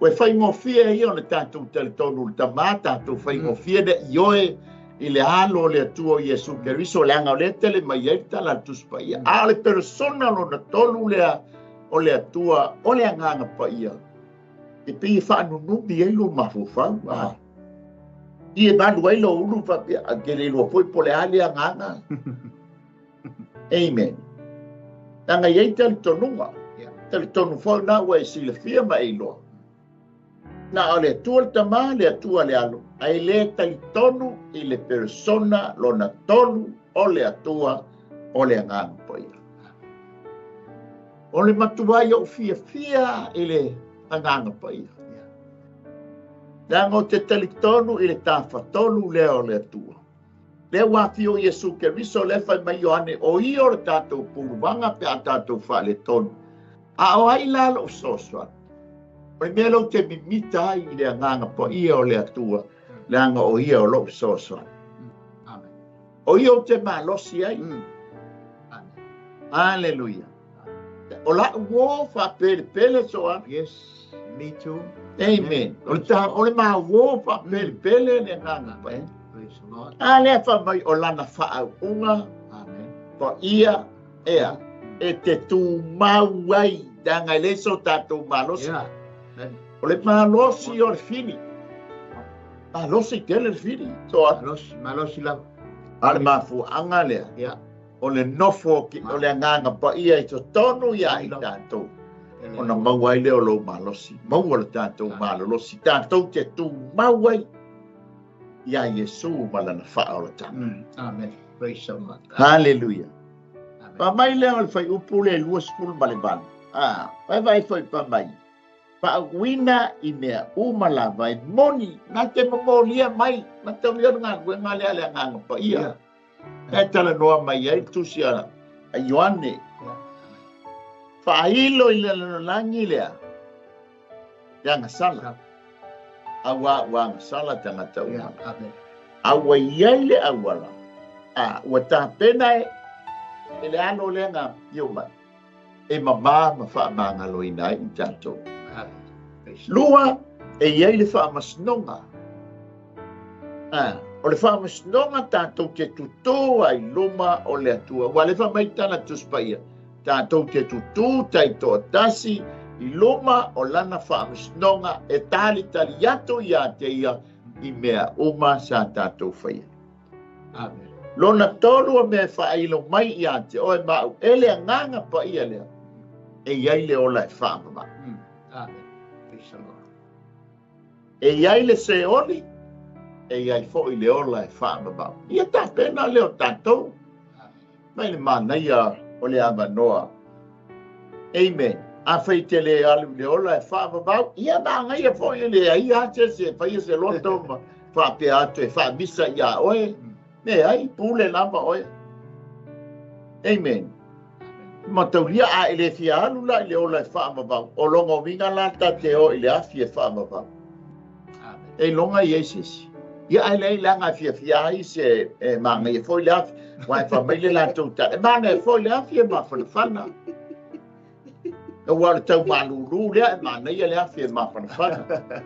Ua faigofie ia ona tatou talitonu i le Tamā, tatou faigofie le ioe i le alo o le Atua o Iesu Keriso, leaga o lea tele mai ai le tala a le Tusi Paia. A o le persona lona tolu lea o le Atua o le Agaga Paia, e pei e faanunumi ai lou mafaufau. A i e malu ai lou ulu faapea, a te le iloa foi po o le a le agaga. Amen. Leaga e i ai talitonuga. Talitonu foi na ua e silafia ma e iloa. Na o le Atua le Tamā, le Atua le Alo, ae le talitonu i le persona lona tolu o le Atua o le Agaga Paia. O le matuai ou fiafia i le Agaga Paia. Leaga ou te talitonu i le tafatolu lea o le Atua. Lea ua afio Iesu Keriso, lea fai mai Ioane, o ia o le tatou puluvaga pe a tatou faaletonu. A o ai la lou fesoasoani? O le mea lea ou te mimita ai i le Agaga Paia o le Atua, leaga o ia o lou fesoasoani. Amen. O ia ou te malosi ai. Amen. Aleluia. O la'u uō faapelepele soa. Yes, me too. Amen. O le ta, o le ma uō faapelepele le Agaga Paia. Praise the Lord. A lea fai mai o lana faauuga. Amen. Paia ea e te tumau ai, leaga e leai so tatou malosi. Yeah. Amen. O le malosi o le fili. Malosi tele le fili. Soa. Malosi, malosi lava. A le mafuaaga lea. Yeah. O le nofo o le Agaga Paia i totonu iā i tatou, ona maua ai lea o lou malosi, maua le tatou malolosi, tatou te tumau ai iā Iesu ma lana faaolataga. Amen. Praise the Lord. Haleluia. Amen. Fai mai lea o le fuaiupu lea 28. Ah, vaevae foi fai mai. Faauuina i mea uma lava e moni, na te momolia mai, mataulia o le galuega lea a le Agaga Paia. Yeah. E talanoa mai ai le tusi a Ioane. Faailo i le lalolagi lea, le agasala. Auā ua agasala tagata uma. A ua i ai le auala, a ua tapena e le alo lea na afio mai, e mamā ma faamagaloina ai i tatou. Lua, e i ai le faamasinoga. A, o le faamasinoga tatou te tutū ai i luma o le Atua. Ua le fai mai tala Tusi Paia, tatou te tutū taitoatasi i luma o lana faamasinoga e talitali atu iā te ia i mea uma sa tatou faia. Amen. Lona tolu o mea e faailo mai iā te oe ma au e le Agaga Paia lea, e i ai le ola e faamavae. Amen. Praise the Lord. E i ai le seoli, e i ai foi le ola e faamavao. Ia tapena lea o tatou mai le manaia o le avanoa. Amen. Afai te le alu i le ola e faamavao, ia manaia foi e leai lava se isi e faia se loto ma faapea atu e faamisa iā oe. Leai, pule lava oe. Amen. Mataulia, a e le fia alu la i le ola e faavavau, o lona uiga la ta te o i le afi e faavavau. E iloga i ai se isi. Ia ae leai leaga e fiafia ai se e manaia foi le afi, aua e fai mai le latou tala, e manaia foi le afi e mafanafana. Aua o le tau malūlū lea e manaia le afi e mafanafana.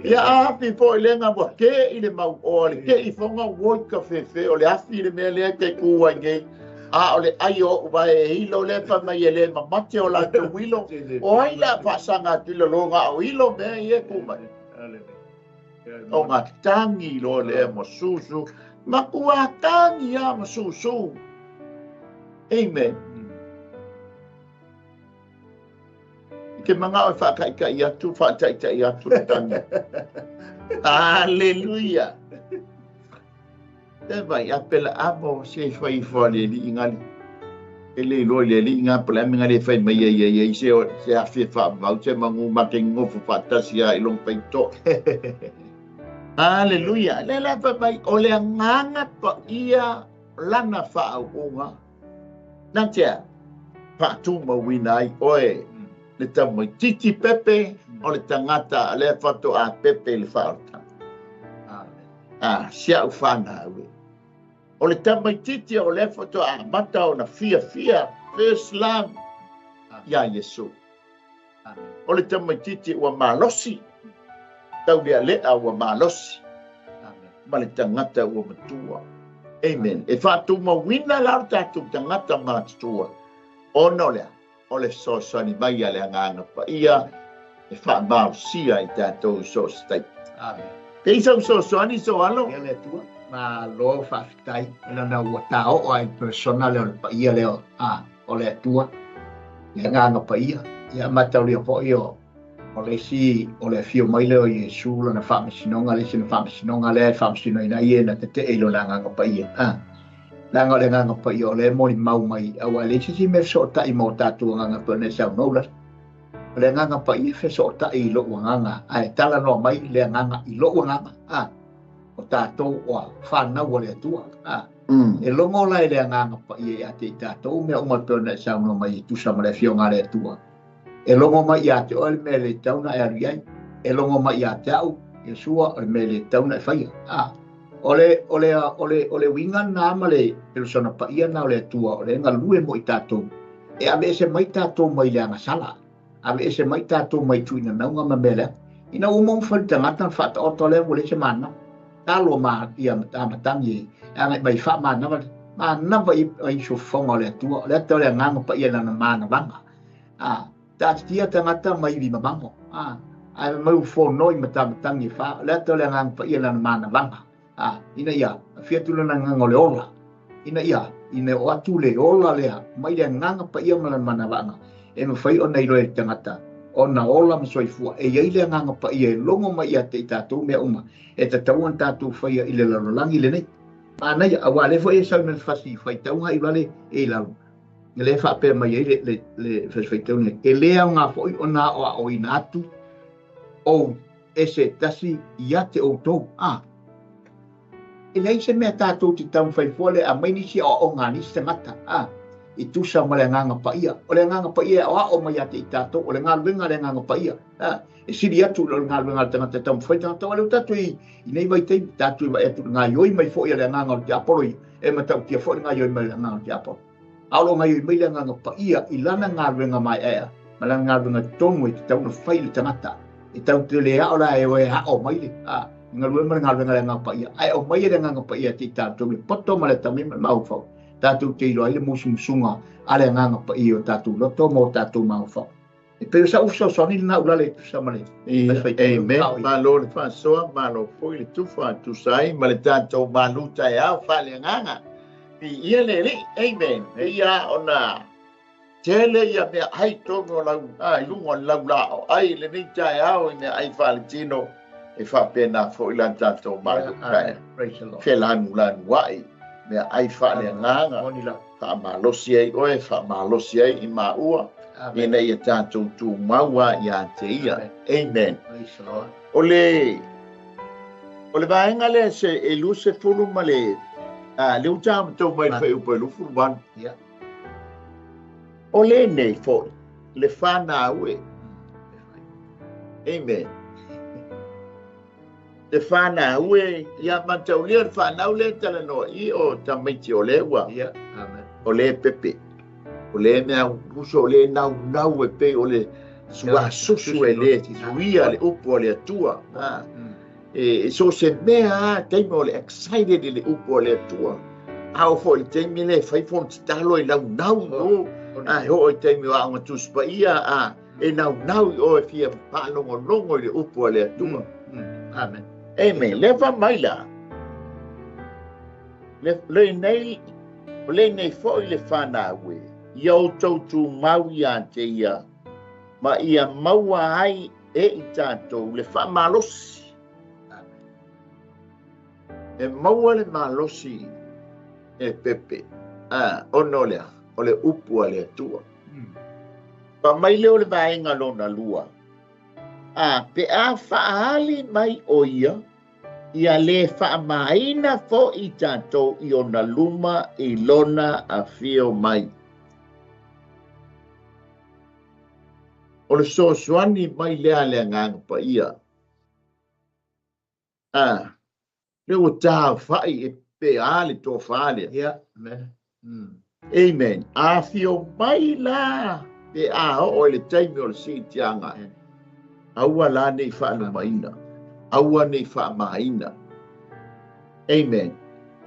Ia a afi foi lega ua ke i le mau oa le ke i fonga oi ka fefe o le afi le mea lea te kū ai nei. A o le ai o o'u vae e ilo lea fai mai e le mamate o latou ilo. O ai le a faasaga atu i lalo ga o ilo mea ia e kū mai. O ngā tangi loa lea ma susu. Matua tangi a ma susu. Amen. te mangao e whaakaikai atu, whaataitai atu le tangi. Hallelujah. Te vai a pela amo se fai fo le li ingali. E le loa le li inga pela ame ngale fai mai ai ai ai se se afi fa vau se mangu ma te ngofo fa tasi ai long pai to. Hallelujah. Le la fa mai o le nganga pa ia lana fa unga. Nantia fa tu ma wina ai oe le tamai titi pepe o le tangata le fato a pepe le fa. Ah, sia ufana we. O le tamaititi o le foto a mata o na fia fia first love ia Yesu. O le tamaititi ua malosi. Tau lea lea ua malosi. Ma le tangata ua matua. Amen. E whātumauina la o tātou tangata mātua. Ona o lea, o le sosani mai a le anganga pa ia e whaamausia i tātou so state. Amen. Te isa sosoani so alo. Ia le tua. Ma lo whawhitai, e lana ua tā o ai persona leo le paia leo, a, o le atua, le nganga paia, ia mataulia foi o le si, o le fio mai leo Iesu lana whaamasinonga, le sina whaamasinonga lea e whaamasinoina ia na te te e lo la nganga paia, a. Langa o le nganga paia o le moni mau mai, awa le sisi me so tai mō tātua nganga pa ne sau noula. O le nganga paia fe so tai i lo nganga, a e tala noa mai le nganga i lo nganga, a. O tātou o whanau o le atua. E longo lai le anganga pa ia te tātou mea uma pēna e sauno mai i tusa ma le fionga le atua. E longo mai ia te oe le mea le tauna e alu iai. E longo mai ia te au, Iesua o le mea le tauna e whaia. O le winga nā ma le persona pa ia nā o le atua, o le nga lue mo i tātou. E ave ese mai tātou mai le angasala. Ave ese mai tātou mai tuina naunga ma mea lea. Ina umong whali tangata whata oto lea mo le se mana. Talo ma ia matangi anga mai fa ma na ma na va i so fonga le tua le tua le nganga pa ia na ma na vanga a ta tia tangata mai vi mamango a ai mai fo noi mata matangi fa le tua le nganga pa ia na ma na vanga a ina ia fia tu na nganga le ola ina ia ina o atu le ola le mai le nganga pa ia ma na vanga e ma fai ona i le tangata ona ola ma soifua e iai le nganga pa ia e longo mai ia te tātou mea uma e tatauan tātou whaia i le lalolagi le nei. Mānai, a wā le fo e sau na whasi whaitaunga i wale e lalo. Le whaapea mai ai le whasi whaitaunga. E lea ngā fo i ona o a o ina atu o e se tasi ia te o tau. Ah. E lei se mea tātou te tau whaifua le a mai nisi o o ngā nisi te mata. Ah. I tusa ma le nganga paia. O le nganga paia o a o mai a te i tātou. O le ngā luenga le nganga paia. Ah. E siri atu le ngā luenga le tangata tau mwhai tangata o le tātou i nei vai tei tātou i vai atu ngā ioi mai fo i le nganga o te apolo i e matau tia fo i ngā ioi mai le nganga o te apolo. Aolo ngā ioi mai le nganga paia i lana ngā luenga mai ea. Ma lana ngā luenga tonu e te tau na whai le tangata. E tau te le ao la e oe hao mai le. Ngā luenga le ngā luenga le nganga paia. Ai o mai e le nganga paia te tātou le poto ma le tami ma mau fau. Tātou te ilo ai le musumusunga a le nganga paia o tātou loto mo tātou mau fau. E peo sa uso soni na ula le tusa ma le. Amen. Malo le whasoa, malo foi le tufa tusai, ma le tātou maluta e au whale nganga. I ia le li, amen. Ia ona tele ia mea ai tonu lau, ai lunga lau lao, ai le ni tae au i mea ai whale tino, e whapena foi lan tātou maluta e. Praise the Lord. Whelanu lanu wai, mea ai whale nganga. Whaamalosi ai oe, whaamalosi ai i maua. Ina ia tātou tū maua ia te ia. Amen. O le vaenga le se e luse fulu ma le le uta matou mai le whai upa e lufu wan. O le nei fo le whanau e. Amen. Le whanau e ia mataulia le whanau le tala noa i o tamaiti o le ua. O le pepe. O le mea uso o le nau nau e pe o le sua susu e le suia le upu o le atua. E so se mea teima o le excited i le upu o le atua. A o fo i teimi le whaifon te talo i lau nau o. A ho i teimi o aonga tuspa ia a e nau nau i o e fia paalongo longo i le upu o le atua. Amen. Amen. Lewa mai la. Le nei, o le nei fo i le whanau e. Ia o tautu mau ia te ia, Ma ia maua ai e i tatou le faamalosi. E maua le malosi e pepe. Ona o lea, o le upu a le Atua. Pa mai lea o le vaega lona lua. Pe a faaali mai o ia, ia le faamaina fo'i tatou i ona luma i lona afio mai. O le sosoani mai lea le agaga paia. Le ua tāwhai e pe a le tōwha lea. Yeah, amen. Amen. Afio mai la pe a o le taimi o le siitiaga. Aua la nei whaalumaina. Aua nei whaamaina. Amen.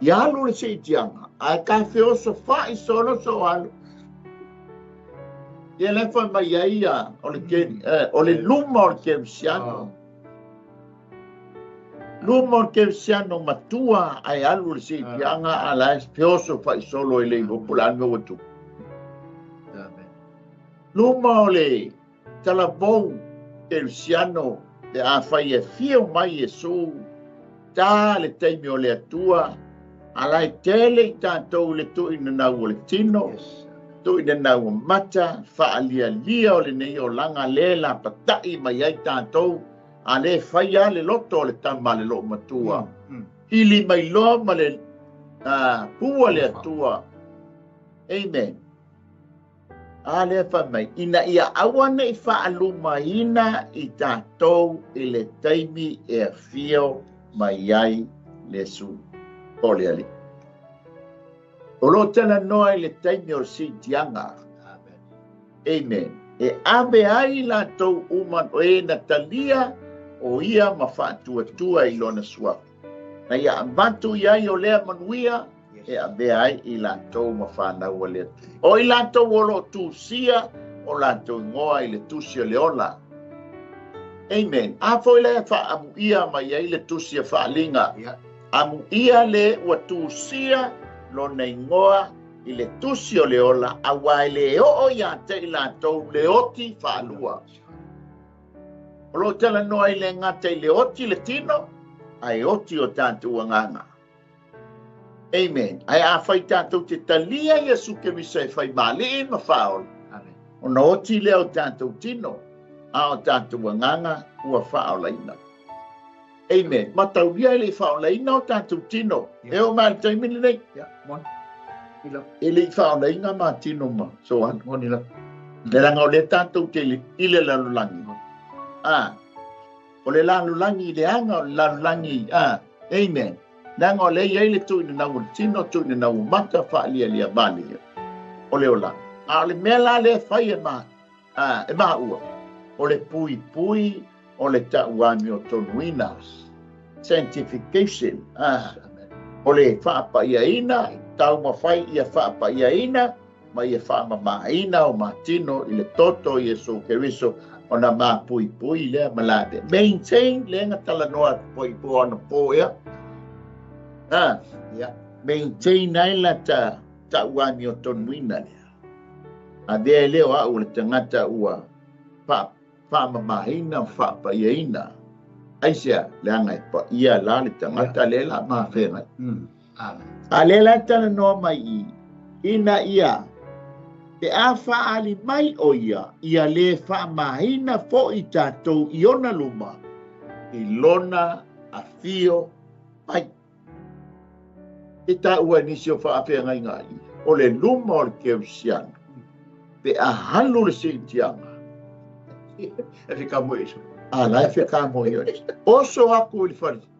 Ia alu le siitiaga. Ai ka feoso whai solo so alu. Ia le wha mai ia o le keri, o le luma o le kerisiano. Luma o le kerisiano matua ai alu le siitiaga a la feoso whai solo i le iho pula anu watu. Luma o le talavou kerisiano te a whai e fio mai e su tā le taimi o le Atua a lai tele i tātou le tui na nau o le tino. Tui na nau o mata whaalialia o le nei o langa le la patai mai ai tātou a le whaia le loto o le tama le lo matua. Hili mai loa ma le pua le Atua. Amen. A le wha mai, ina ia aua nei whaalumaina i tātou i le taimi e afio mai ai le su o le ali. O lo tena noa i le taimi o siitiaga. Amen. E ave ai lātou uma o e na talia o ia ma whaatuatua i lona suafa. Na ia avatu i ai o lea manuia e avea ai i lātou ma whanau le Atua. O i lātou o lo tusia o lātou ngoa i le tusi o le ola. Amen. A foi le whaamu ia mai ai le tusi a whaalinga. Amu ia le ua tusia lo nei ngoa i le tusi o le ola a wai le o ia te i lātou le oti whaalua. O lo tala noa i le ngata i le oti le tino, ai oti o tātou anganga. Amen. Ai a whai tātou te talia Yesu Kerisa e whai maali ma whaola. O na oti lea o tātou tino, a o tātou anganga ua whaolaina. Amen. Matauria le whaolaina o tātou tino. E o mai taimi nei. Yeah, mon. Ila. E le whaolaina ma tino ma. So an. Mon ila. Le ranga o le tātou te i le lalulangi. O le lalulangi le anga o le lalulangi. Amen. Nanga o le iai le tui na nau tino, tui na nau mata whaalia lia mali. O le ola. A o le mea la le whai e ma, e maua. O le pui pui, o le tauami o tonuina. Sanctification. O le whaapaiaina, tau mawhai ia whaapaiaina, ma ia whaamamaina o matino i le toto Yesu Keriso o na mā pui pui lea malabe. Maintain le nga talanoa pui pui ona po ia. Maintain ai la ta tauami o tonuina lea. A dea leo au le tangata ua whaamamahina, whaapaiaina. Aisea, leanga e pa ia la le tangata le la mawhengai. A le la tala noa mai i, ina ia, te a whaali mai o ia, ia le whaamahina fo i tātou i ona luma, i lona afio mai. E tā ua nisi o whaawhengai ngai, o le luma o le keusiana, pe a halu le seitianga. E whika mo iso. A la e whika mo iso. Oso aku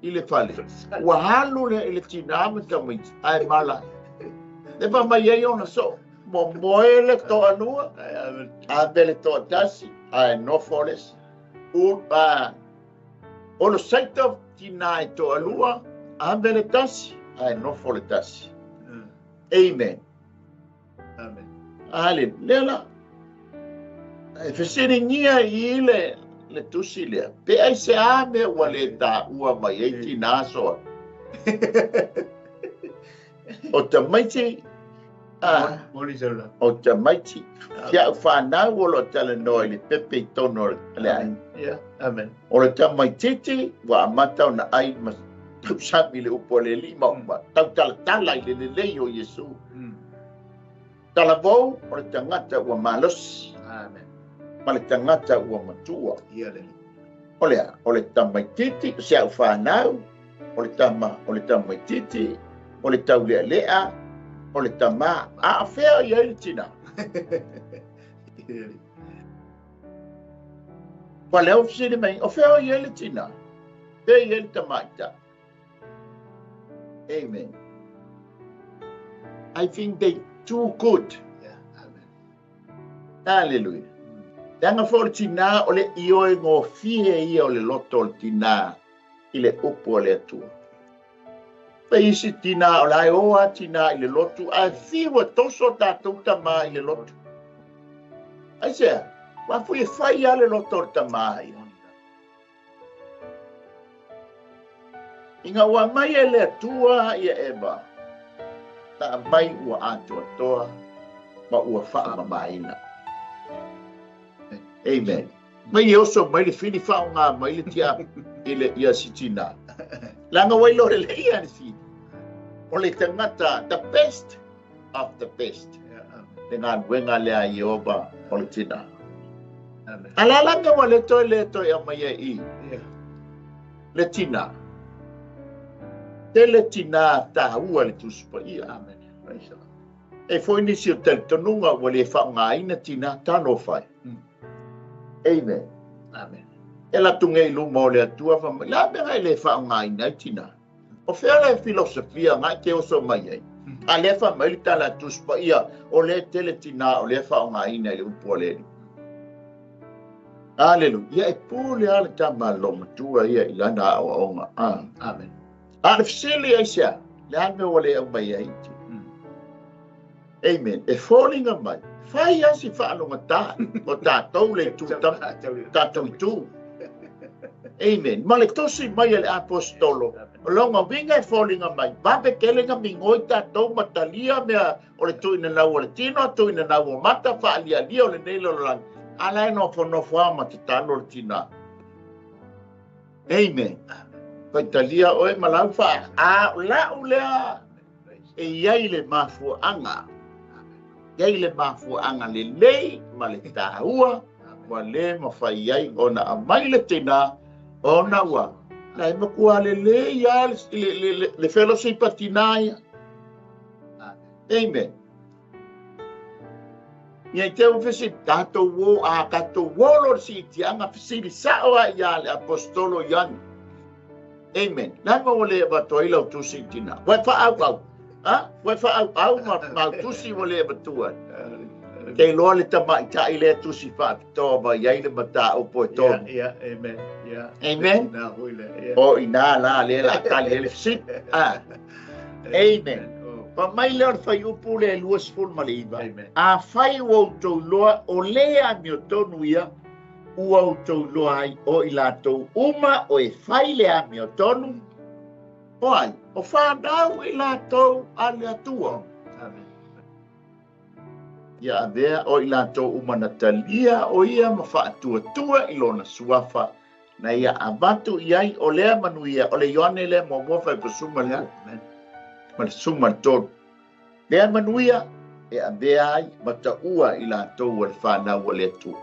i le fale. Ua halu le i le tina ma tamaiti. Ai mala. Le pa mai ai ona so. Mo moe le toa lua. A bele toa tasi. Ai no foles. O lo saita tina e toa lua. A bele tasi. Ai no fole tasi. Amen. Amen. Ale, lela. E whesiringia i le tusi lea. Pe ai se a mea ua le tā ua mai ei tina soa. O tamaiti O tamaiti. Si au whanau o lo tala noa i le pepe i tono le ai. Yeah, amen. O le tamaititi, wa amata o na ai ma tausami le upo le lima uma. Tau tala tala i le lelei o Iesu. Talavou o le tangata ua malosi. Amen. Ma le tangata ua matua. Ia le. O lea, o le tamaititi, si au whanau, o le tama, o le tamaititi, o le taulealea, o le tama, a fea i ai le tina. Pa leo fisili mai, o fea i ai le tina. Fea i ai le tamaita. Amen. I think they too good. Yeah, amen. Hallelujah. Leaga foi o le tinā o le ioe gofie ia o le loto o le tinā i le upu a le Atua. Pe isi tinā o le ae o a tinā i le lotu, ae fiu e toso tātou tamā i le lotu. Ai sea, ua fui e fai a le loto o le tamā ia. Inga ua mai e le Atua ia Eva, ta mai ua atoatoa ma ua whaamamaina. Amen. Mai e oso mai le fili whaonga mai le tia i le ia sitina. Langa wai lo le ia le fili. O le tangata, the best of the best. Le ngā wenga lea Iehova o le tina. Amen. Ala wa le toi le toi a mai e i. Le tina. Te le tina tāua le tusupa ia. Amen. Praise the Lord. E foi nisi o talitonunga ua le whaongaina tina tano whai. Amen. Amen. E la tunge i luma o le Atua whamai. La mea e le whaongaina i tina. O fea le filosofia ngai te oso mai ai. A le whamai le tala tusupa ia o le tele tina o le whaongaina i le upu o le eli. Hallelujah. Ia e pule ale tama lo matua ia i lana au aonga. Amen. A le fisili ai sea, le ame o le au mai ai. Amen. E fōlinga mai. Whai asi whaalonga tā. O tātou le tū tātou i tū. Amen. Ma le tosi mai ele apostolo. O longa winga e fōlinga mai. Vape kelenga mingoi tātou matalia mea o le tuina nau o le tino, tuina nau o mata, whaalia lia o le neilo langi. Ala e no whanofua ma te talo le tina. Amen. Faitalia oe malau wha. A lau lea e iai le mafuaanga. Iai le mafuaanga le lei ma le tāua. Wa le mawhai ai ona a mai le tina ona ua. La e makua le lei a le fellowship a tina ia. Amen. Ia te au fesi tātou o a tātou wolo si tianga fisili sao a ia le apostolo Ioane. Amen. Langa o le watoa ila o tusi tina. Wai wha au au. Ha? Wai wha au au ma tusi o le watua. Te loa le tama i tai le tusi wha toa ma iai le mata o poe tonu. Yeah, amen. Yeah. Amen. O ina la le la tali ele fisi. Amen. Pa mai leo le whai upu le 29. A whai ua utou loa o lea mi o tonu ia ua utou loa ai o i lātou uma o e whai le a mi o tonu. O ai, o whanau i lātou a le Atua. Amen. Ia avea o i lātou uma na talia o ia ma whaatuatua i lona suafa. Na ia avatu i ai o lea manuia o le Ioane lea mua whai pasuma lea. Amen. Ma le suma le tolu. Lea manuia e avea ai mataua i lātou o le whanau o le Atua.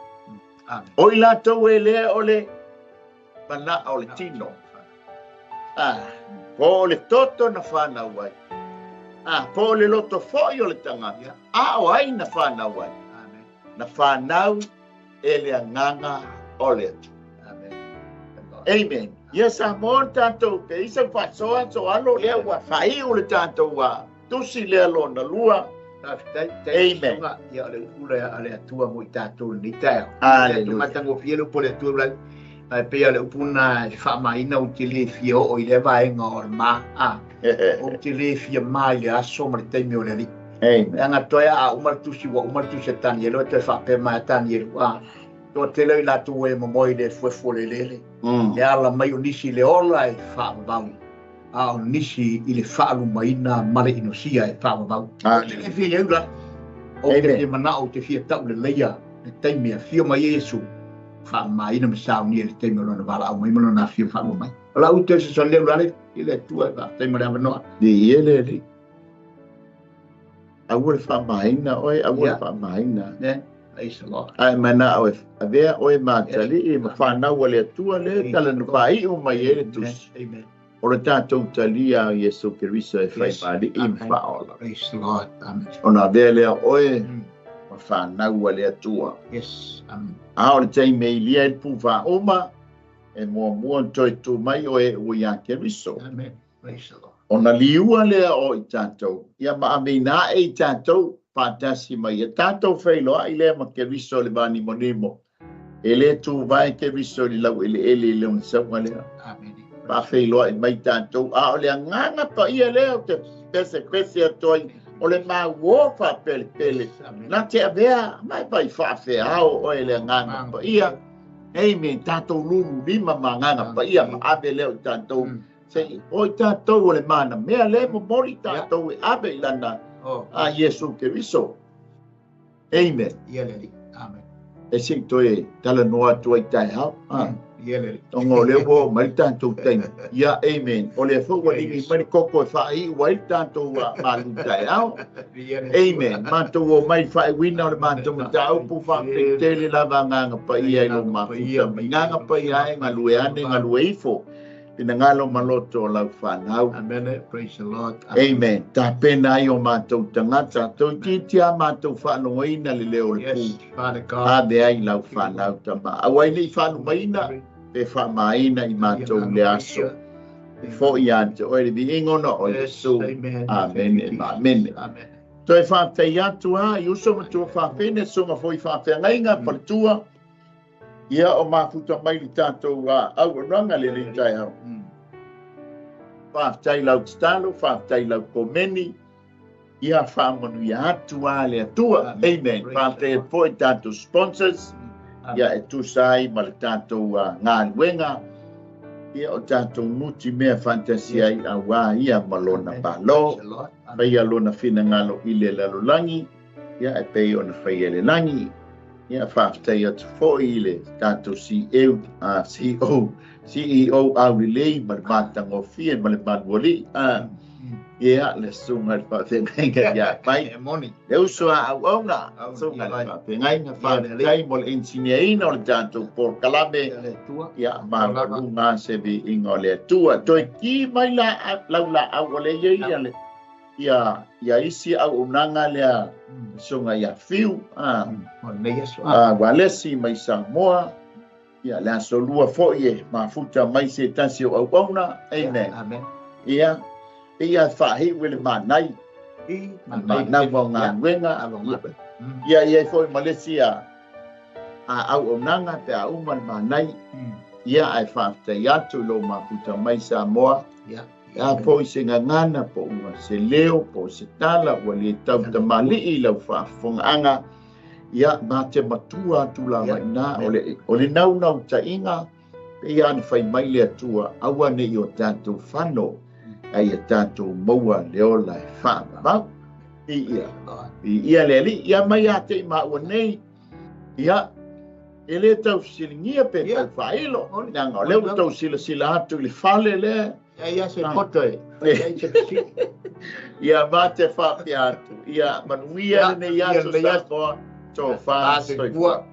Amen. O i lātou e lea o le mana o le tino. Po o le toto na whanau ai. Po o le loto foi o le tangata. A o ai na whanau ai. Amen. Na whanau e le anganga o le Atua. Amen. Amen. Ia sa mo tātou pe isa whasoa so alo lea ua whai o le tātou wā. Tusi lea lona lua. Amen. Ia o le upula a le Atua mo i tātou ni teo. Hallelujah. Matango fia le upu le Atua lai. Ai pe le upuna e whaamaina u te le fia o i le vaenga o le ma. O te le fia mai le aso ma le taimi o le ali. Amen. Anga toe a umar tusi wa umar tusi Tanielu te whape mai Tanielu. Toa tele i lātou e momoi le fuefu le lele. Le ala mai o nisi le ola e whaamau. A o nisi i le faalumaina ma le inosia e faavavau. E fia iai la. O te fia manao, te fia tau le leia, le taimi afio mai e Iesu, faamamaina ma saunia le taimi o lona valaau mai ma lona afio faalua mai. O lau te se leu lale, i le Atua e faafetai mo le avanoa. Ni e le li. Aua le faamaina oe, aua le faamaina. Praise the Lord. Ai mana oe, avea oe matali i ma whanau le Atua le tala no whaiu mai e le tusi. Amen. O le tātou talia o Iesu Keriso e whai maali i whaola. Praise the Lord. Amen. O nā vea lea oe, ma whanau le Atua. Yes. Amen. A o le taimi e ilia i le pūwha oma, e mua mua toi tū mai oe ua ia Keriso. Amen. Praise the Lord. O na liua lea o i tātou, ia ma amina e i tātou, whātasi mai. E tātou whailoa i lea ma Keriso le vani monimo. E le tū vai Keriso li lau ele ele i leon saunga lea. Amen. Whawhailoa i mai tātou. A o le anganga pa ia lea o te pese pese atoa o le mauofa pele pele. Nā te avea, mai pai whaawheao o e le anganga pa ia. Amen. Tātou lulu lima ma anganga pa ia ma ave lea o tātou. Se o i tātou o le mana mea le momori tātou e ave i lana a Iesu Keriso. Amen. Ia le Amen. E se toe tala noa atu ai tai hao. Ia le Onga o lea ua mai tātou taimi. Ia, amen. O lea foi ua ligi mai le koko e whaai ua i tātou malu tai hao. Amen. Mātou o mai whaewina o le mātou mataupu whaapetele lava nganga pa ia i lo mafuta. Nganga pa ia e ngā lue ane, ngā lue ifo. Pina ngalo maloto o lau whanau. Amen. Praise the Lord. Amen. Tā pena ai o mātou tangata. Toi titia mātou whanongoina le leo le pū. Yes, Father God. A me ai lau whanau tama. Awai nei whanumaina, pe whaamaina i mātou le aso. E fo i ante oe le viingona o Iesu. Amen. Amen. Amen. Amen. Toi whātei atu ha, i uso matua whāwhene, sunga foi whāwhengainga, paletua. Ia o mafuta mai li tātou au ranga le le tai hau. Whāwhtai lau titalo, whāwhtai lau komeni, ia whaamanu ia atua le atua. Amen. Whāwhtai e poi tātou sponsors, ia e tūsai ma le tātou ngā luenga, ia o tātou nuti mea fantasia i a wā ia malona palo, whai alona whina ngalo i le lalolangi, ia e pei ona whai ele langi. Ia whāwhtai atu foi i le tātou CEO, CEO au lelei ma le mātangofie ma le manuali. Ia le sunga le whawhengainga ia mai. Le uso a au auna, sunga le whawhengainga whāwhtai mo le engineerina o le tātou por kalame. Ia māmalunga se vi inga o le atua. Toi ki mai la lau la au o le ia le. Ia isi au unanga lea sunga ia fiu walesi mai Samoa ia le aso lua foi e mafuta mai se tasi o au auna. Amen. Ia ia whahi wele manai manai wa ngā wenga ia ia foi Malaysia a au unanga te a uma le manai ia ai whaftai atu lo mafuta mai Samoa. Ia po i se ngangana, po ua se leo, po se tala, ua le tau tamali i lau whaafonga. Ia mā te matua atu la mai nā, o le nau nau tainga, pe ia ana whai mai le atua, aua ne i o tātou whano, ai a tātou maua le ola e whaamau. I ia, i ia le ali, ia mai a te i maua nei, ia, e le tau silingia pe tau whailo, nanga o leo tau sila sila atu i le whale lea. Ia se poto e. Ia mā te whapia atu. Ia manuia le nei aso Samoa, tō whā soifua.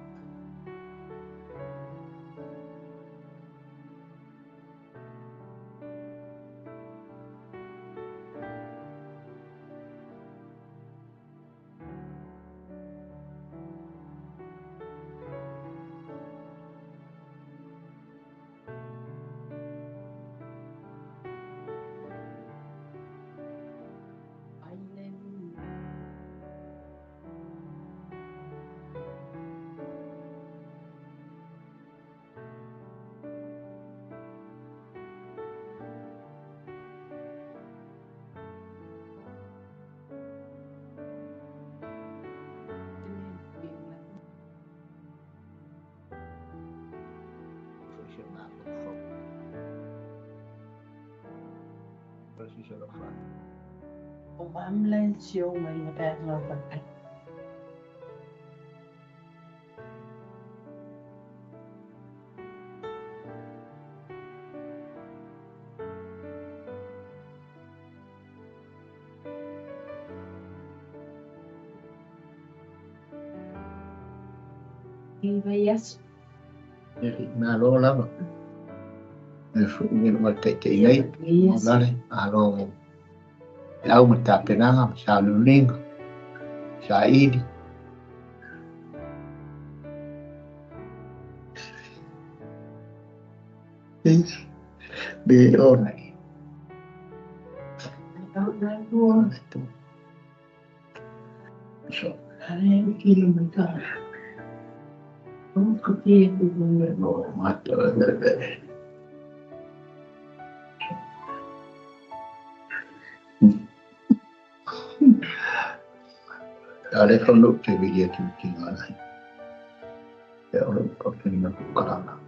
Malo lava. E fu ngi ma te te nei. Lale alo. Au ma ta penanga ma sa lulinga. Sa ili. Be ona. So. No, mata. Ale fa no te vidi tu ki ngā nei. E ora ko te nina ku karanga.